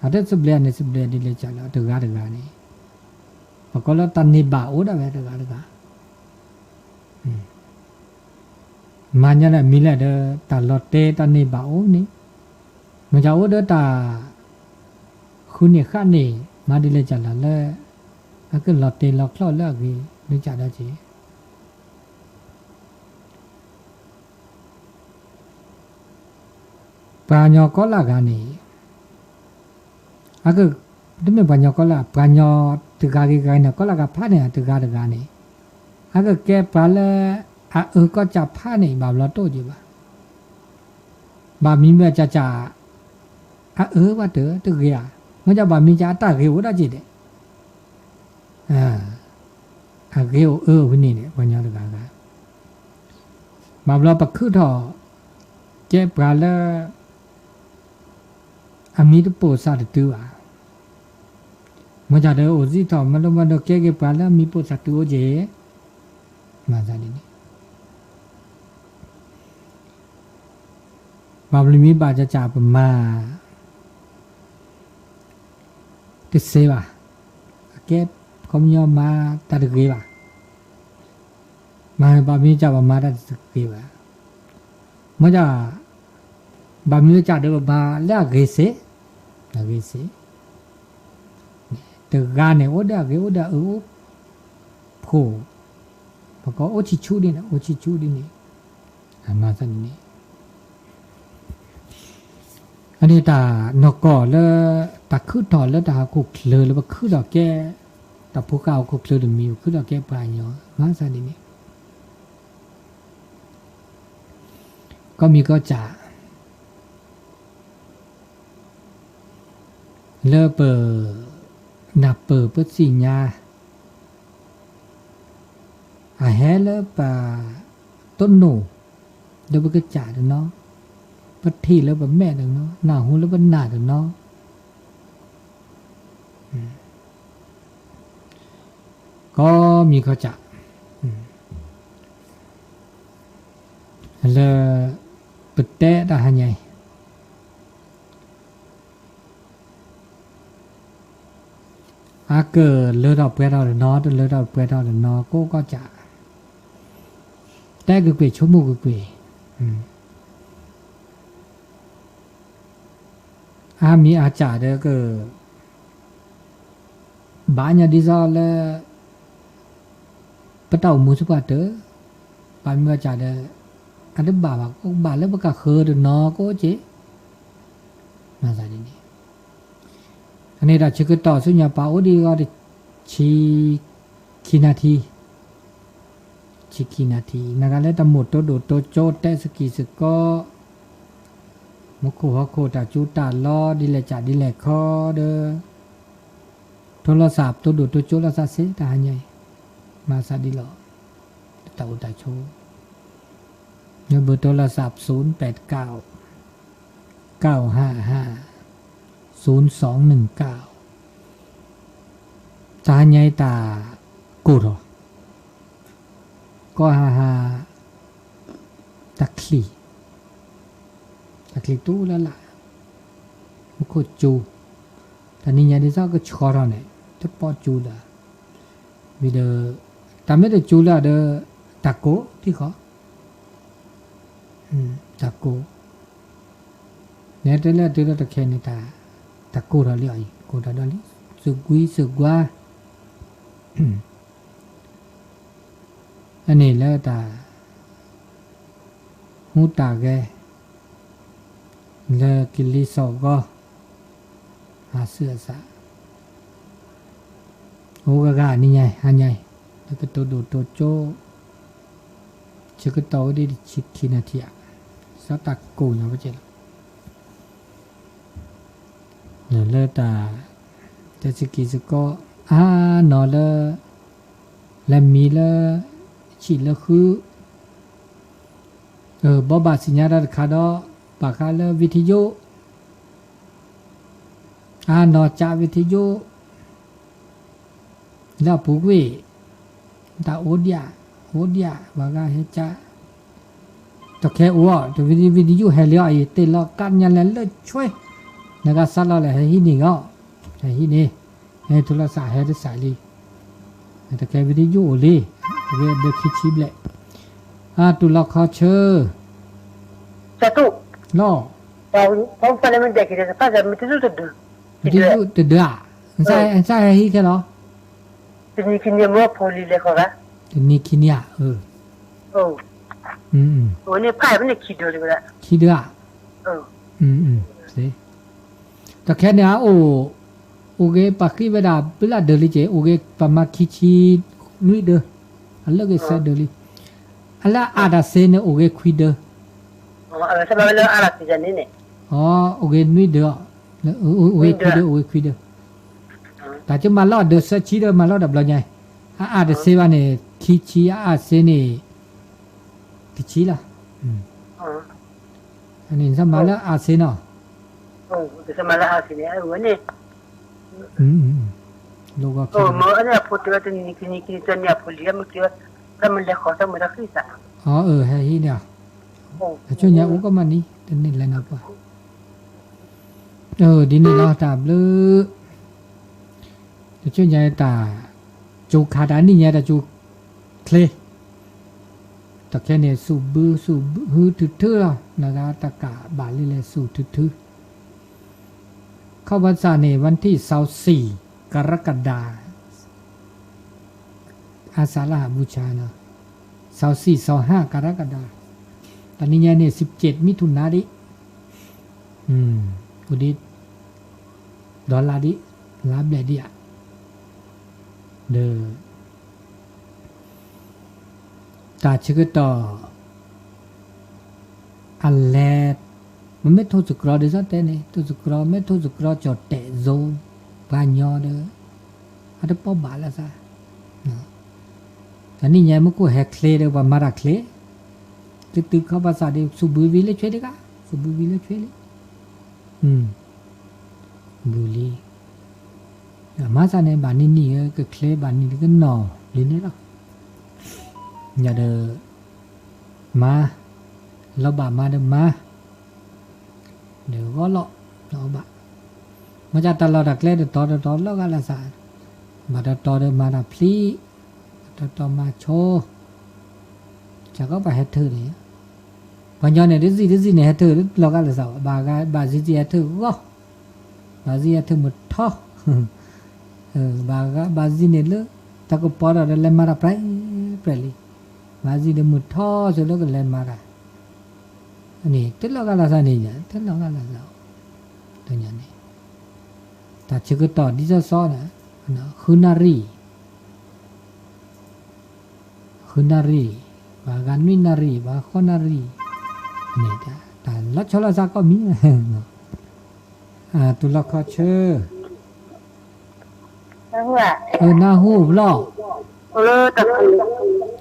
အတသဘျ့န့ၣ် သဘျ့ဒ်လဲၣ်ကၠးလီၤ တဂၤတဂၤန့ၣ်, ပကိးလၢတၢ်န့ၢ်ဘၣ်အိၣ်ဒၣ်ဝဲတဂၤတဂၤ မၤညါလၢအမံၤလဲၣ်ဒီး တၢ်လီၤတဲာ်တၢ်န့ၢ်ဘၣ်အိၣ်န့ၣ်, မ့ၢ်ကအိၣ်ဒီးတၢ် ဃုန့ၢ်ဃၣ်န့ၢ် မၤဒ်လဲၣ်ကၠးလီၤလၢ အကလီၤတဲာ်လီၤချီၣ်လၢအဂ့ၤ မ့ၢ်ကၠးဒီးက့ၤ ပှၤကညီကီၢ်လၢ်ဂၤန့ၣ် အက တမ့ၢ်ပှၤကညီကီၢ်လၢ် ပှၤကညီတဂၤဂ့ၤဂၤန့ၣ် ကီၢ်လၢ်ဂၤဖးန့ၣ် တဂၤတဂၤန့ၣ် အကကဲပှၤလၢ အအၢကီၢ်စၢ်ဖးန့ၣ် ဘၣ်ဘျီတအိၣ်က့ၤဘၣ်. ဘၣ်မံဘၣ်ကၢ်ကၢ် အအၢဘၣ်တၢ်တဂ့ၤဧါ. မ့ၢ်ကဘၣ်မံကၢ်အတၢ်ဂ့ၤအိၣ်ဒၣ်က့ၤဒဲး အဂ့ၤအိၣ်အၢဝဲန့ၣ်န့ၣ် ပှၤကညီတဂၤဂၤ ဘၣ်ဘျီပခုၣ်ထီၣ် ကဲပှၤလၢ အမံတပိာ်သးတတုၤဘၣ်. မ့ၢ်တၢ်ဒီးအိၣ်စံၣ်ထီၣ်မၤလိမၤဒိးကဲက့ၤပှၤလၢအမံပိာ်သးတုၤအိၣ်က့ၤ မၤသးဒ်န့ၣ် ဘၣ်ဘျီမံဘၣ်ကၢ်ကၢ်ပမၤ တစဲးဘၣ်. အကဲခီပညီမၤတၢ်တဂ့ၤဘၣ်. မၤဘၣ်မံကၢ်ပမၤတၢ်တဂ့ၤဘၣ်. မ့ၢ်ဒၣ် ဘၣ်မံကၢ်ဒီးပမၤလၢအဂ့ၤစ့ၢ်, အဂ့ၤစ့ၢ်. တဂၤန့ၣ် အိၣ်ဒီးအဂ့ၤအိၣ်ဒီးအၢအိၣ်ဖှိၣ်, ပကိးအိၣ်ဆံးဆူၣ်ဒ်န့ၣ် အိၣ်ဆံးဆူၣ်ဒ်န့ၣ် အမၤသးဒ်န့ၣ် အန့ၣ်တၢ်နီၢ်ကီၢ်လၢ တၢ်ခုၣ်ထီၣ်လၢတၢ်ဟီၣ်ခိၣ်ချၢလၢပခုၣ်ထီၣ်ကဲ တၢ်ဖိဃၢ်ဟီၣ်ခိၣ်ချၢတမံၤ ပခုၣ်ထီၣ်ကဲပှၤကညီ မၤသးဒ်န့ၣ် ကီၢ်မံၤကီၢ်စဲၣ် လၢပ နၢ်ပၢၢ်ပသ့ၣ်ညါ အဟဲလၢပ တိၢ်နီၣ် လၢပကစၢ်တနီၤ, ပထံၣ်လၢပမဲာ်တနီၤ, နၢ်ဟူလၢပနၢ်တနီၤ, ကီၢ်မံၤကီၢ်စဲၣ် လၢ ပတဲတၢ်ဟါညါအံၤ အကလၢထီၣ်ပှဲၤထီၣ်တနီၤ တလၢထီၣ်ပှဲၤထီၣ်တနီၤ ကိးကီၢ်စဲၣ် တဲက့ၤကွံာ်ဆိကမိၣ်က့ၤကွံာ် အါမံၤအါစၢ်ဒီးက ဘၣ်ညီဒ်သိးလၢ ပတၢ်အိၣ်မူစ့ၢ်ကီးတၢ် ဘၣ်မံၤဘၣ်စၢ်ဒီး အတဘၣ်ဘၣ် ကဘၣ်လၢပကဃၢၤတနီၤကအိၣ်က့ၤ မၤသးဒ်န့ၣ် အန့ၣ်တၢ်ဆၢကတီၢ်ဆူညါပာ်အိၣ်ဒံးဂီၢ်တဆံခံနၣ်ထံ ဆံခံနၣ်ထံ နဂၤလၢတၢ်မိၣ်တိဒိၣ်တိကၠိတဲစကံးစကီး မူခိၣ်ဟီၣ်ခိၣ်တၢ်စူတၢ်လီၤဒ်လဲၣ်စးဒ်လဲၣ်ခီဒီး ထိလီၤသးတိဒိၣ်တိကၠိလိာ်သးစ့ၢ်တၢ်ဟါညါအံၤ မၤသးဒ်လီၤ တၢ်အိၣ်တၢ်ဆိး လၢဘၢၣ်ထိလီၤသး ศูนย์แปดเก้า เก้าห้าห้า ศูนย์สองหนึ่งเก้า တၢ်ဟါညါအံၤတၢ်ကိၢ်ထီၣ် ကီၢ်ဟါဟါ တၢ်ချံၣ် တၢ်ချံၣ်တူၢ်လၢ်လၢ် မူခိၣ်စူ တၢ်နံၤညါဒ်သိးကဆှီထီၣ်န့ၣ် တပီၢ်စူလၢ် ဝံၤဒီး တၢ်မ့ၢ်တစူလၢ်ဒီး တၢ်ကိၢ်ထံၣ်ဃီ တၢ်ကိၢ် နဲတဲလၢတုၤလၢတခဲန့ၣ် တၢ်ကိၢ်ထီၣ်လံအီၤအံၤ ကိၢ်ထီၣ်ဒီးလံ သုးကွံသုးကွါ အန့ၣ်လၢတၢ် ဟူးတၢ်ဂဲၤ လၢကလံၤစိးဂီၤ ဟးဆူအသး အိၣ်ဂၤဂၤနံၤညါ ဟါညါ လၢကတိၤဒိၣ်တိၤကၠိ ဆၢကတီၢ်ဝဲဒ်တဆံခံနၣ်ထံၣ်ဧါ စီၤတၢ်ကိၢ်ညီဝဲကဲလီၤ လၢတၢ် တဲစကံးစကီး အါနီၤလၢ လဲၤမံလၢ ဆံးလၢဃု ဘီဘၣ်သ့ၣ်ညါတၢ်တခါဒီး ဘၣ်ဃးလၢ วิทยุ အါနီၤကး วิทยุ လၢအပူၤကွံာ် တၢ်အိၣ်ဒံး အိၣ်ဒံး ပှၤဂၤဟဲကး တခဲအိၣ်အီၤ တ วิทยุ ဟဲလံအီၤအံၤ တ့ၢ်လီၤကးညါလဲၤလၢဆွဲ နဂၤစးလီၤလဲၣ် ဟဲဟံးန့ၢ်ဂီၢ် ဟဲဟံးန့ၢ် ဟဲထိလီၤသးဟဲတစးလံ တခဲ วิทยุ အိၣ်လံ အဂ့ၢ်ဒၢခံဆံဘျဲၣ် အတူၢ်လီၤခီဆၢ လီၤ วิทยุ တဒၢဧါ နသးဟဲဟံးခဲလီၤ တနံၤခံနံၤဧါ အၢ ခံဒၢဧါ ခံဒၢဧါ သ့, တၢ်ခဲန့ၣ်အအိၣ်, အိၣ်ဂ့ၤပှၤဃ့ဝဲဒၣ်ဘုလၢဒၢးလံက့ၤ အိၣ်ဂ့ၤပှၤမၤခံဆံလွံၢ်ဒၢး, အလၢဂ့ၤဆၢဒၢးလံ, အလၢအအါတၢ်စ့န့ၣ် အိၣ်ဂ့ၤခွံဒၢး, အိၣ်ဂ့ၤနွံဒၢး, အိၣ်ဂ့ၤခွံဒၢး အိၣ်ဂ့ၤခွံဒၢး, တၢ်ကမၤလီၤဒၢးဆၢဆံဒီးမၤလီၤတဘျီညါ, အအါတစ့ဘၣ်န့ၣ် ခံဆံ အအါစ့န့ၣ် တဆံလီၤ. န့ၣ် နမၤလၢအါစ့နီၤ, လီၤဂီၤခဲ, အၢ ဟဲဟံးန့ၣ်, တဆိညါအိၣ်ကီးမးနံၤ တန့ၢ်လဲၤနၤပှၤ, ဒ်န့ၣ်လီၤတၢ်ဘျုး, တဆိညါတၢ်, ကၠိခးတၢ်နံၣ်ညါတၢ်ကၠိချ့ တၢ်ခဲန့ၣ် စူၣ်ဘု စူၣ်ဘု ဟုထုထုလီၤ, နဂၤတကးဘၣ်လံလဲၤစူၣ်ထုထု, ခီၣ်ဘၣ်ဆၣ်န့ၣ် วันที่ စီၤဆံၣ် กรกฎา อาสาฬหบูชา စီၤဆံၣ် စီၤဟါ กรกฎา, တနံၤညါန့ၣ် စံးပက့း မံထူၣ်နါဒံး, အိၣ်ဒံး, ဒီးလါဒံး, လါဘျဲၣ်ဒံးဧါ, ဒီး တၢ်ဆၢကတီၢ် အလဲၤ, မ့မ့ၢ်ထိၣ်စကြီၤဒ်သိးတဲန့ၣ် ထိၣ်စကြီၤ မ့ၢ်ထိၣ်စကြီၤကၠီၣ်တဲာ်စိၤ, ပှၤညီဒီး, အတပီဘၣ်လၢသး, တနံၣ်ညါမ့ၢ်ကိၣ်ဟဲချ့ဒီးပှၤမၤတၢ်ချ့, တုၤတုၤခီၣ်ဘၣ်ဆၣ်ဒီး စူၣ်ဘုဝံၤလၢဆွဲတဂၤ, စူၣ်ဘုဝံၤလၢဆွဲလံ, ဘုလံ မၤသးန့ၣ် ဘၣ်နံၤနံၤကချ့ ဘၣ်နံၤနံၤကနီၤလံန့ၣ်လီၤ, ညါဒီး, မၤ, လီၤဘၣ်မၤဒီးမၤ, ဒီးဂီၢ်လီၤ, လီၤဘၣ်, မ့ၢ်တၢ်လီၢ်တၢ်ကျဲတတီၤတတီၤလီၤဂာ်လၢသး, ဘၣ်တတီၤဒီးမၤတၢ်ဖျံး, ဘၣ်တတီၤမၤဆိ, ဆၢကီးပှၤဟဲထၢၣ်န့ၣ်, ပှၤညီန့ၣ် တစံၣ်တစံၣ်န့ၣ် ဟဲထၢၣ်လီၤဂာ်လၢသးဘၣ်, ဘၣ်ဂၤဘၣ်စံၣ်စံၣ်ဟဲထၢၣ်ဂီၢ်, ဘၣ်စံၣ်ဟဲထၢၣ်မုၢ်ထီ, ဘၣ်ဂၤဘၣ်စံၣ်န့ၣ်လၢ, တၢ်ကပီၤဒီးလဲၤမၤတၢ်ပြဲးပြဲးလံ, ဘၣ်စံၣ်ဒီးမုၢ်ထီဆိလၢကလဲၤမၤတၢ်, န့ၣ် တလီၤဂာ်လၢသးန့ၣ်ညါ တလီၤဂာ်လၢသး, တညါန့ၣ်, တၢ်ဆၢကတီၢ်ဒ်သိးသိးန့ၣ်, ဃုနၣ်ရံၣ် ဃုနၣ်ရံၣ်, ဘၣ်ဂၤနွံနၣ်ရံၣ် ဘၣ်ဃိးနၣ်ရံၣ်, န့ၣ်တၢ်လီၤဆီလိာ်သးကိးမံၤ, တူၢ်လိာ်ခီဆၢ, နၢ်ဟူဘျီ,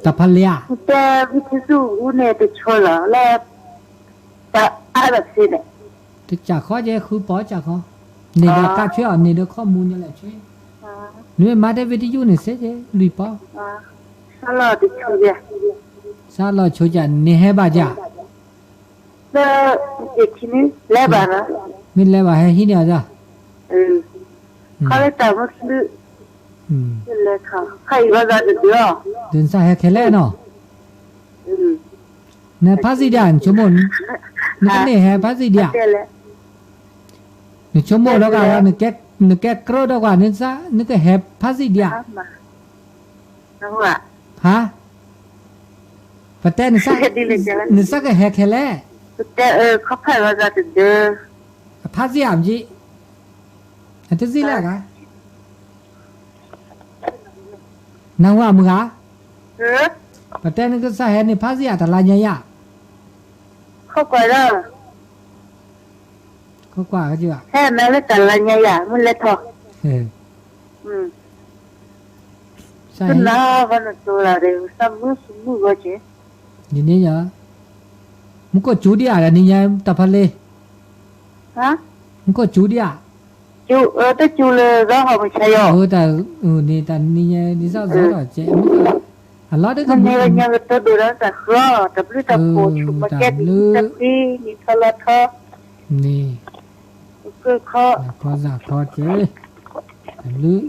တၢ်ဖးလဲၢ်ဧါ, တဲဝံသးစူၤန့ၣ်တဆိလီၤလၢ, တၢ်အါဘၣ်စ့န့ၣ်, တစးခီကဲဃုပီစးခီ, န့ၣ်ဒီးကါဆွဲအီၤ န့ၣ်ဒီးခီမူညါလဲၣ်ဆွဲ, နမ့ၢ်မၤတဲဝံသးစူၤန့ၣ်စ့ကဲလွံၢ်ပီ, စးလီၤဆိကဲန့ၣ်ဟဲဘၣ်ကဲ, လၢ, လဲၤဘၣ်, မ့ၢ်လဲၤဘၣ်ဟဲဟံးန့ၢ်အီၤ, ခီလၢတၢ်မုၢ်သု, လဲၤခါ, ခါအံၤဘၣ်သးတဒုးအီၤ, ဒုးနစးဟဲခဲလဲၣ်နီၤ, နဖးစံၣ်ဒံးဧါ နဆိကမိၣ်, နကန့ၢ်ဟဲဖးစံၣ်ဒံးဧါ, နဆိကမိၣ်ဒီးက, နကဲကြၢးဒီးကွၢ်, နကဟဲဖးစံၣ်ဒံးဧါ, ဟါ, ပတဲ, နစးကဟဲခဲလဲၣ်, ဖးစံၣ်ဧါမ့ၢ်, အတစံၣ်လဲၣ်ဂၤ နၢ်ဟူဧါမုၢ်ဂၤ, ပတဲနကစၢ်ဟဲန့ၣ် ဖးစံၣ်ဧါ တလါညါယၤ, ခိကွၢ်, ဟဲနၤလၢတလါညါယၤ မုၢ်လဲၤထီၣ်, ဒ်န့ၣ်ယၤ, မူခိၣ်စူၤဒံးဧါ တနံၤညါ တၢ်ဖးလဲၢ်, မူခိၣ်စူၤဒံးဧါ, တစူၤလၢ အတၢ်, န့ၣ်တနံၤညါ ဒ်သိးသိးဒီးကဲ, အလီၤတကမူ, တၢ်ဘျုး, တၢ်ဘျုး, န့ၣ်, ခီစၢ်ခီကဲ, တၢ်ဘျုး,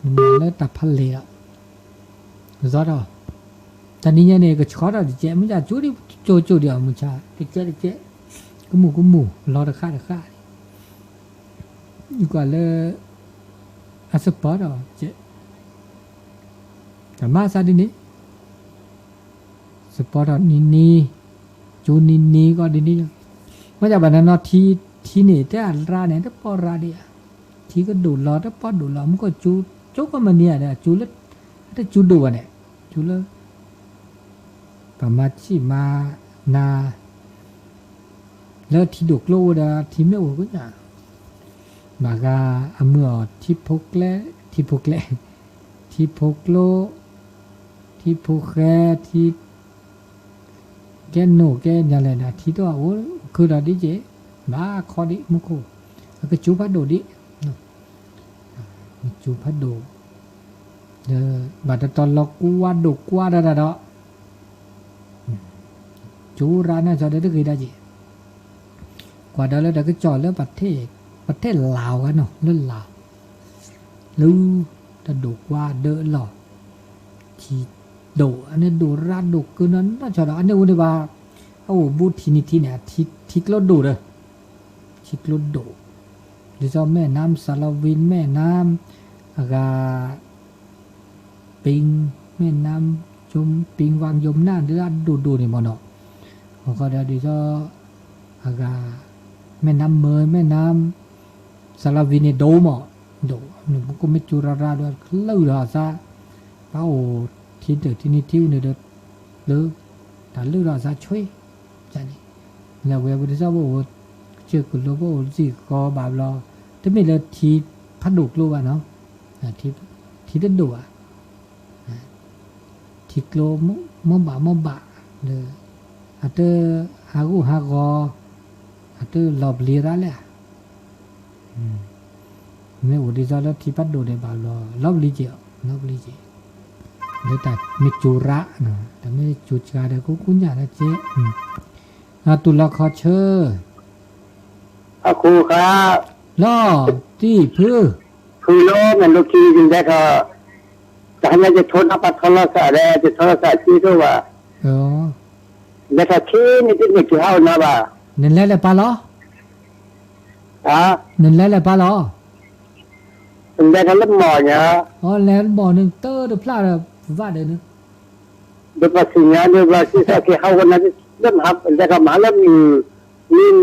နမၤလၢတၢ်ဖးလဲၢ်ဒီး, သိးဒီး, တနံၤညါန့ၣ် ကဆှီထီၣ်တကဲ, မ့ၢ်ကၠိဒံး, ကၠိကၠိဒံးအီၤ မုၢ်ဆါ, တကဲတကဲ, ကမူၣ်ကမူၣ် လီၤတဃၣ်တဃၣ်, ယကွၢ်လၢ, အစပီၤဒီး, တၢ်မၤစၢ်ဒ်န့ၣ်, စပီၤထီၣ်နံၤနံၤ, ကၠိနံၤနံၤကီးဒ်န့ၣ်, မ့ၢ်ယဘၣ်နနီၤ ထံန့ၣ် တၢ်အရၢန့ၣ် တပီၢ်ရၢဒံးဧါ, ထံကဒိၣ်လီၤ တပီၢ်ဒိၣ်လီၤ မူခိၣ်ကၠူ ကၠူကီၢ်မနံၤဧါဒီး ကၠူလၢ အတၠူဒိၣ်ဘၣ်န့ၣ် ကၠူလၢ ပှၤမၤဆံၣ်မၤနၤ လၢထံဒိၣ်ကျိအိၣ်ဒီး ထံမ့ၢ်အိၣ်ကညၣ် ဘၣ်ဂၤအမုၢ်အီၤ ထံဖိကျဲ ထံဖိကျဲ ထံဖိကျိ ထံဖိဃဲ ထံ ကဲနိၣ်ကဲညါလဲၣ်န့ၣ် ထံတအိၣ်အိၣ်ခုဒီးဒ်က့ၤ ဘၣ်ခီဒံးမူခိၣ် အကစူၤဖးဒိၣ်ဒံး ကစူၤဖးဒိၣ် ဒီးဘၣ်တတီၤလီၤကွၢ်ဒိၣ်ကွၢ်ဒၣ်ဒၣ်ဒီး ကစူၤရၢန့ၣ် စီၤဒီးတဂ့ၤဒၣ်က့ၤ ကွၢ်ဒီးလၢတၢ်ကစီၣ်လၢ ပတဲလၢ်ဝဲနီၤ လၢလၢ် လၢ တၢ်ဒိၣ်ကွၢ်ဒၢလီၢ် ထံဒိၣ် အန့ၣ်ဒိၣ်ရၢဒိၣ်ကၢနီၢ်နီၢ်ဆီဒီး အန့ၣ်အိၣ်န့ၣ်ဘၣ် အအိၣ်ဘူးထံနံၤထံန့ၣ် ထံကျိဒိၣ်ဒီး ထံကျိဒိၣ် ဒ်သိး แม่น้ำสาละวิน แม่น้ำ အဂၤ ปิง แม่น้ำ ยม ปิง วังยมนา ဒ်ဒိၣ်ဒိၣ်န့ၣ်မ့ၢ်နီၤ အဃိဒီးဒ်သိး အဂၤ แม่น้ำเมย แม่น้ำสาละวิน န့ၣ် ဒိၣ်မး ဒိၣ် မ့ၢ်ကမ့ၢ်ကၠူၤရၢရၢဒီး လၢၢ်ဒီးအသး ပှၤအိၣ်ထံတၢၢ်ထံနံၤထံအိၣ်န့ၣ်ဒီး လၢ တၢ်လၢၢ်ဒီးအသးဆွ့ န့ၣ် လၢဝဲပဒ်သိးပအိၣ် ကစၢၢ်ကလိ ပအိၣ်စ့ၢ်ကီးဘၣ်ဘျီ တမ့ၢ်လၢထံဖးဒိၣ်ကျိဘၣ်နီၤ ထံတဒိၣ်ဘၣ် ထံကျိ မ့ၢ်ဘၣ်မ့ၢ်ဘၣ် လၢ အတဟးဂူာ်ဟးဂီၤ အတလီၤပျံၤရၣ်လဲၣ် မ့ၢ်အိၣ်ဒ်သိးလၢထံဖးဒိၣ်န့ၣ်ဘၣ်ဘျီ လီၤပျံၤက့ၤ လီၤပျံၤက့ၤ လၢတၢ်မ့ၢ်ကၠူၤရၣ် တၢ်မ့ၢ်ကၠူၤစှၤဒီး ကိးကိးညၣ်လၢက့ တူၢ်လီၤခီဆၢ အခူခါ လီၤ တံၢ်ဖု ဖုလီၤ မ့ၢ်လိၣ်ခံ ယလဲၤထီၣ် တဟါညါယထိနၢ်ပၢ်ထီလီၤစးဒီး ယထီလီၤစးစ့တအိၣ်ဘၣ် လဲၤထီၣ်ဆ့န့ၣ် တန့ၢ်က့ၤဟးအိၣ်နၤဘၣ် နလဲၤလဲၤပၢ်လီၤ နလဲၤလဲၤပၢ်လီၤ လဲၤထီၣ်လၢမီၢ်ညါ လဲၤမီၢ်န့ၣ် တၢ်တဖျၢၣ်ဒီး ပဘၣ်ဒီးန့ၣ် ဒီးပှၤသ့ၣ်ညါဒီး ပှၤစံးစၢ်က့ၤဟးအိၣ်နၤ လၢမဟါ လဲၤထီၣ်မဟါလၢမုၢ် မံမံ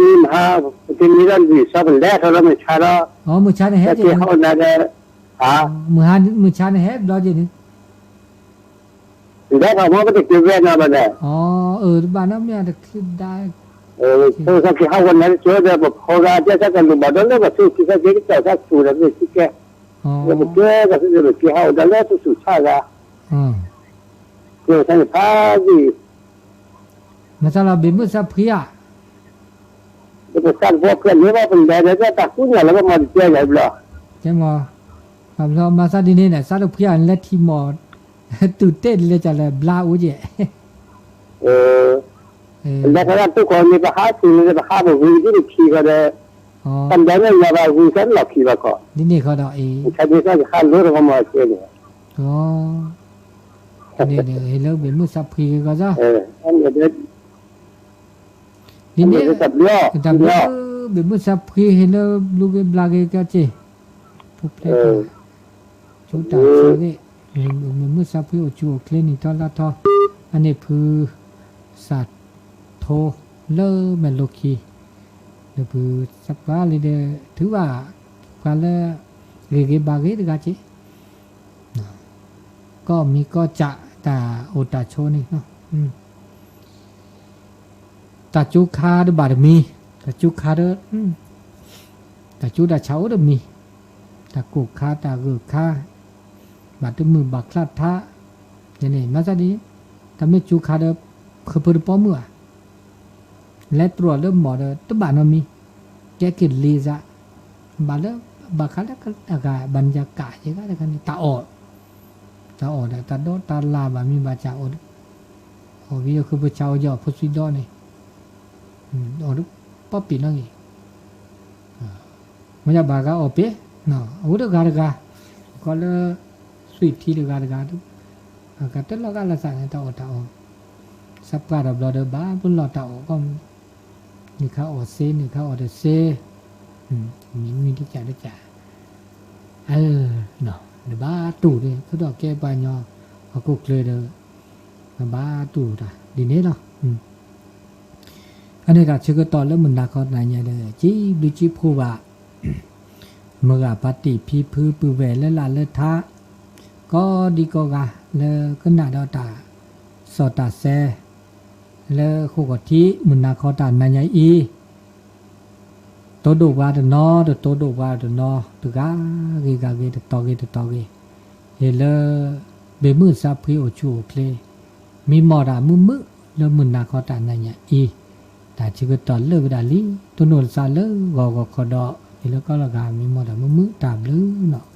မဟါ ပတမံဒီးလွံၢ်စီ ပလဲၤထီၣ်လၢမုၢ်ဆါဒီး မုၢ်ဆါန့ၣ်ဟဲက့ၤ ဟးအိၣ်နၤဒီး မုၢ်ဆါန့ၣ်ဟဲဘျီက့ၤန့ၣ် လဲၤထီၣ်မ့ၢ်ပတက့ၤဝဲနၤဘၣ်န့ၣ် အၢ တဘၣ်နီတမံၤတချုးဒါ ဆိကမိၣ်က့ၤဟးဂီၤနၤတက့ၢ်ဒီး ပဖိဂၤကဲစ့ၢ်ကီးလူၤဘၣ်ဒီးလၢပသူၣ်ကံၢ်သးက့ၤကစၢ်သးစူၤဒီးမ့ၢ်စံကဲ လၢပကဲကီးသုဒီးပက့ၤဟးဂီၤဒီးလၢသူၣ်ဆူၣ်ဆါဂၤ ကဲဝဲဆါန့ၣ်ဖးယံာ် မ့ၢ်သးလီၤဘ့ၣ်မုၢ်သးဖှံဧါ ပကစၢ်တဘီဖျၢၣ်န့ၣ်ဘၣ်ပလဲၤဒီးတၢ်ကူၣ်ညၣ်လၢပမၤတကဲယၤဘျီ ကဲမီၤ ဘၣ်ဘျီမၤသးဒ်န့ၣ်န့ၣ် စးတဖှံဧါ နလဲၤထံမီၢ် တူၢ်တဲာ်ဒ်လဲၣ်ကလဲၣ် ဘျါအိၣ်က့ၤ လဲၤထီၣ်တၢ်တိၢ်ကီၢ်န့ၣ် ပဟးဆူၣ်န့ၣ် ပဟးပဂုၤဒ်တခံဃီဒီး ပလဲၤန့ၣ်ညါဘၣ်ဂုၤကဲလီၢ်ခံဘၣ်ခီ ဒ်န့ၣ်ခီဒီးအံၤ ဆါဒ်သိးယဟးလိတဂီၢ်မီၢ်ကဲန့ၣ် န့ၣ်ဒီး ဟ့ၣ်လၢဘ့ၣ်မုၢ်သးဖှံဂ့ၤဂီၢ်စၢ် ဒ်န့ၣ် တၢ်ဘျုး ဘ့ၣ်မုၢ်သးဖှံဟ့ၣ်လၢဘျုးဂ့ၤဘျါဂ့ၤကဲက့ၤ ဖိဖျဲးတၢ် ကၠိတၢ်ဆၢဂ့ၤ ဘ့ၣ်မုၢ်သးဖှံအိၣ်ဆူၣ်အိၣ်ချ့နံၣ်ထီလါထီ အန့ၣ်ဖု စးထိလၢမဲာ်လိၤခံ ဒီးဖု သးပှၢ်လံဒီး ထုးဘၣ် ပှၤလၢ ဂ့ၤဂ့ၤဘၣ်ဂ့ၤတဂၤက့ၤ ကီၢ်မံၤကီၢ်စး တၢ်အိၣ်တၢ်ဆိးန့ၣ် တၢ်ကၠိခါတဘၣ်တမံၤ တၢ်ကၠိခါဒီး တၢ်ကၠိတၢ်ဆးအိၣ်တမံၤ တၢ်ကိၢ်ခါတၢ်ဂၢၢ်ခါ ဘၣ်တမုာ်ဘၣ်ချၢ်ထါ န့ၣ် မၤသးဒ် တၢ်မ့ၢ်ကၠိခါဒီး ဃုဖုတပီမုၢ်ဧါ လဲၤတြီၤလၢမီၢ်ဒီး တဘၣ်နီတမံၤ ကဲက့ၤလ့စး ဘၣ်လၢ ဘၣ်ဃးလၢအဂၤဘၣ်နယၤကးယဲဂၤတခါန့ၣ် တၢ်အီၣ် တၢ်အီၣ်ဒီးတၢ်ဒိးတၢ်လၢ်ဘၣ်မံဘၣ်စးအီၣ် အီၣ်ဝံၤဒီးဃုဖုဆးအိၣ်ယီၤဖိသံဒီန့ၣ် အီၣ်ဒီးပီပ့ၤနီၣ်ဂ့ၤ မ့ၢ်ယဘၣ်ဂၤအီၣ်ပ့ၤ အဝဲတဂၤတဂၤ ကီလၢ သွံၣ်ထံတဂၤတဂၤ အဂၤတလီၤဂာ်လၢသးန့ၣ် တၢ်အီၣ်တၢ်အီ သးပှၢ်ဒီးဘျီဒီးဘၣ်ပလီၢ်တၢ်အီၣ်ကီၢ် နံၣ်ခါအီၣ်သ့ နံၣ်ခါအီၣ်တသ့ မံမံတကးတကး နဘၣ်တူၢ်ဒီး ကဒီးကဲပှၤညီ အခိၣ်ကျၢၤဒီး နဘၣ်တူၢ်တၢ်ဒ်န့ၣ်လီၤ. အန့ၣ်တၢ်ဆၢကတီၢ်လၢမုၢ်နၤခီတနၤညါဒီး စံးဘျုးစံးဖှိၣ်ဘၣ် မုၢ်ဂၤဖါတံၢ်ဖံဖုပုၢ်ဝဲၢ်လၢလၢ်လၢထး ကိးဒံကိးဂၤ လၢကနၣ်ဒီးတၢ်စီၣ်တၢ်ဆဲ လၢဃိၣ်ကီၢ်ထံး မုၢ်နၤခီတၢ်နၤညါအံၤ တိဒိၣ်ပှၤတနီၤ တတိဒိၣ်ပှၤတနီၤ တဂၤဂ့ၤဂၤဂ့ၤ တတီၤဂ့ၤတတီၤဂ့ၤ ဟ့ၣ်လၢ ဘ့ၣ်မုၢ်စးဖှံအိၣ်ဆူၣ်အိၣ်ချ့ မံမီၢ်တၢ်မုာ်မုာ်လၢမုၢ်နၤခီတၢ်နၤညါအံၤ တၢ်ဆၢကတီၢ်လၢဝဲဒၣ်လံ တိၢ်နီၣ်တသးလၢဂီၤဂီၤခီဒီး ဟ့ၣ်လၢကီၢ်လီၤဂၤ မံမီၢ်တၢ်မုာ်မုာ်တၢ်ဘျုးနီၤ.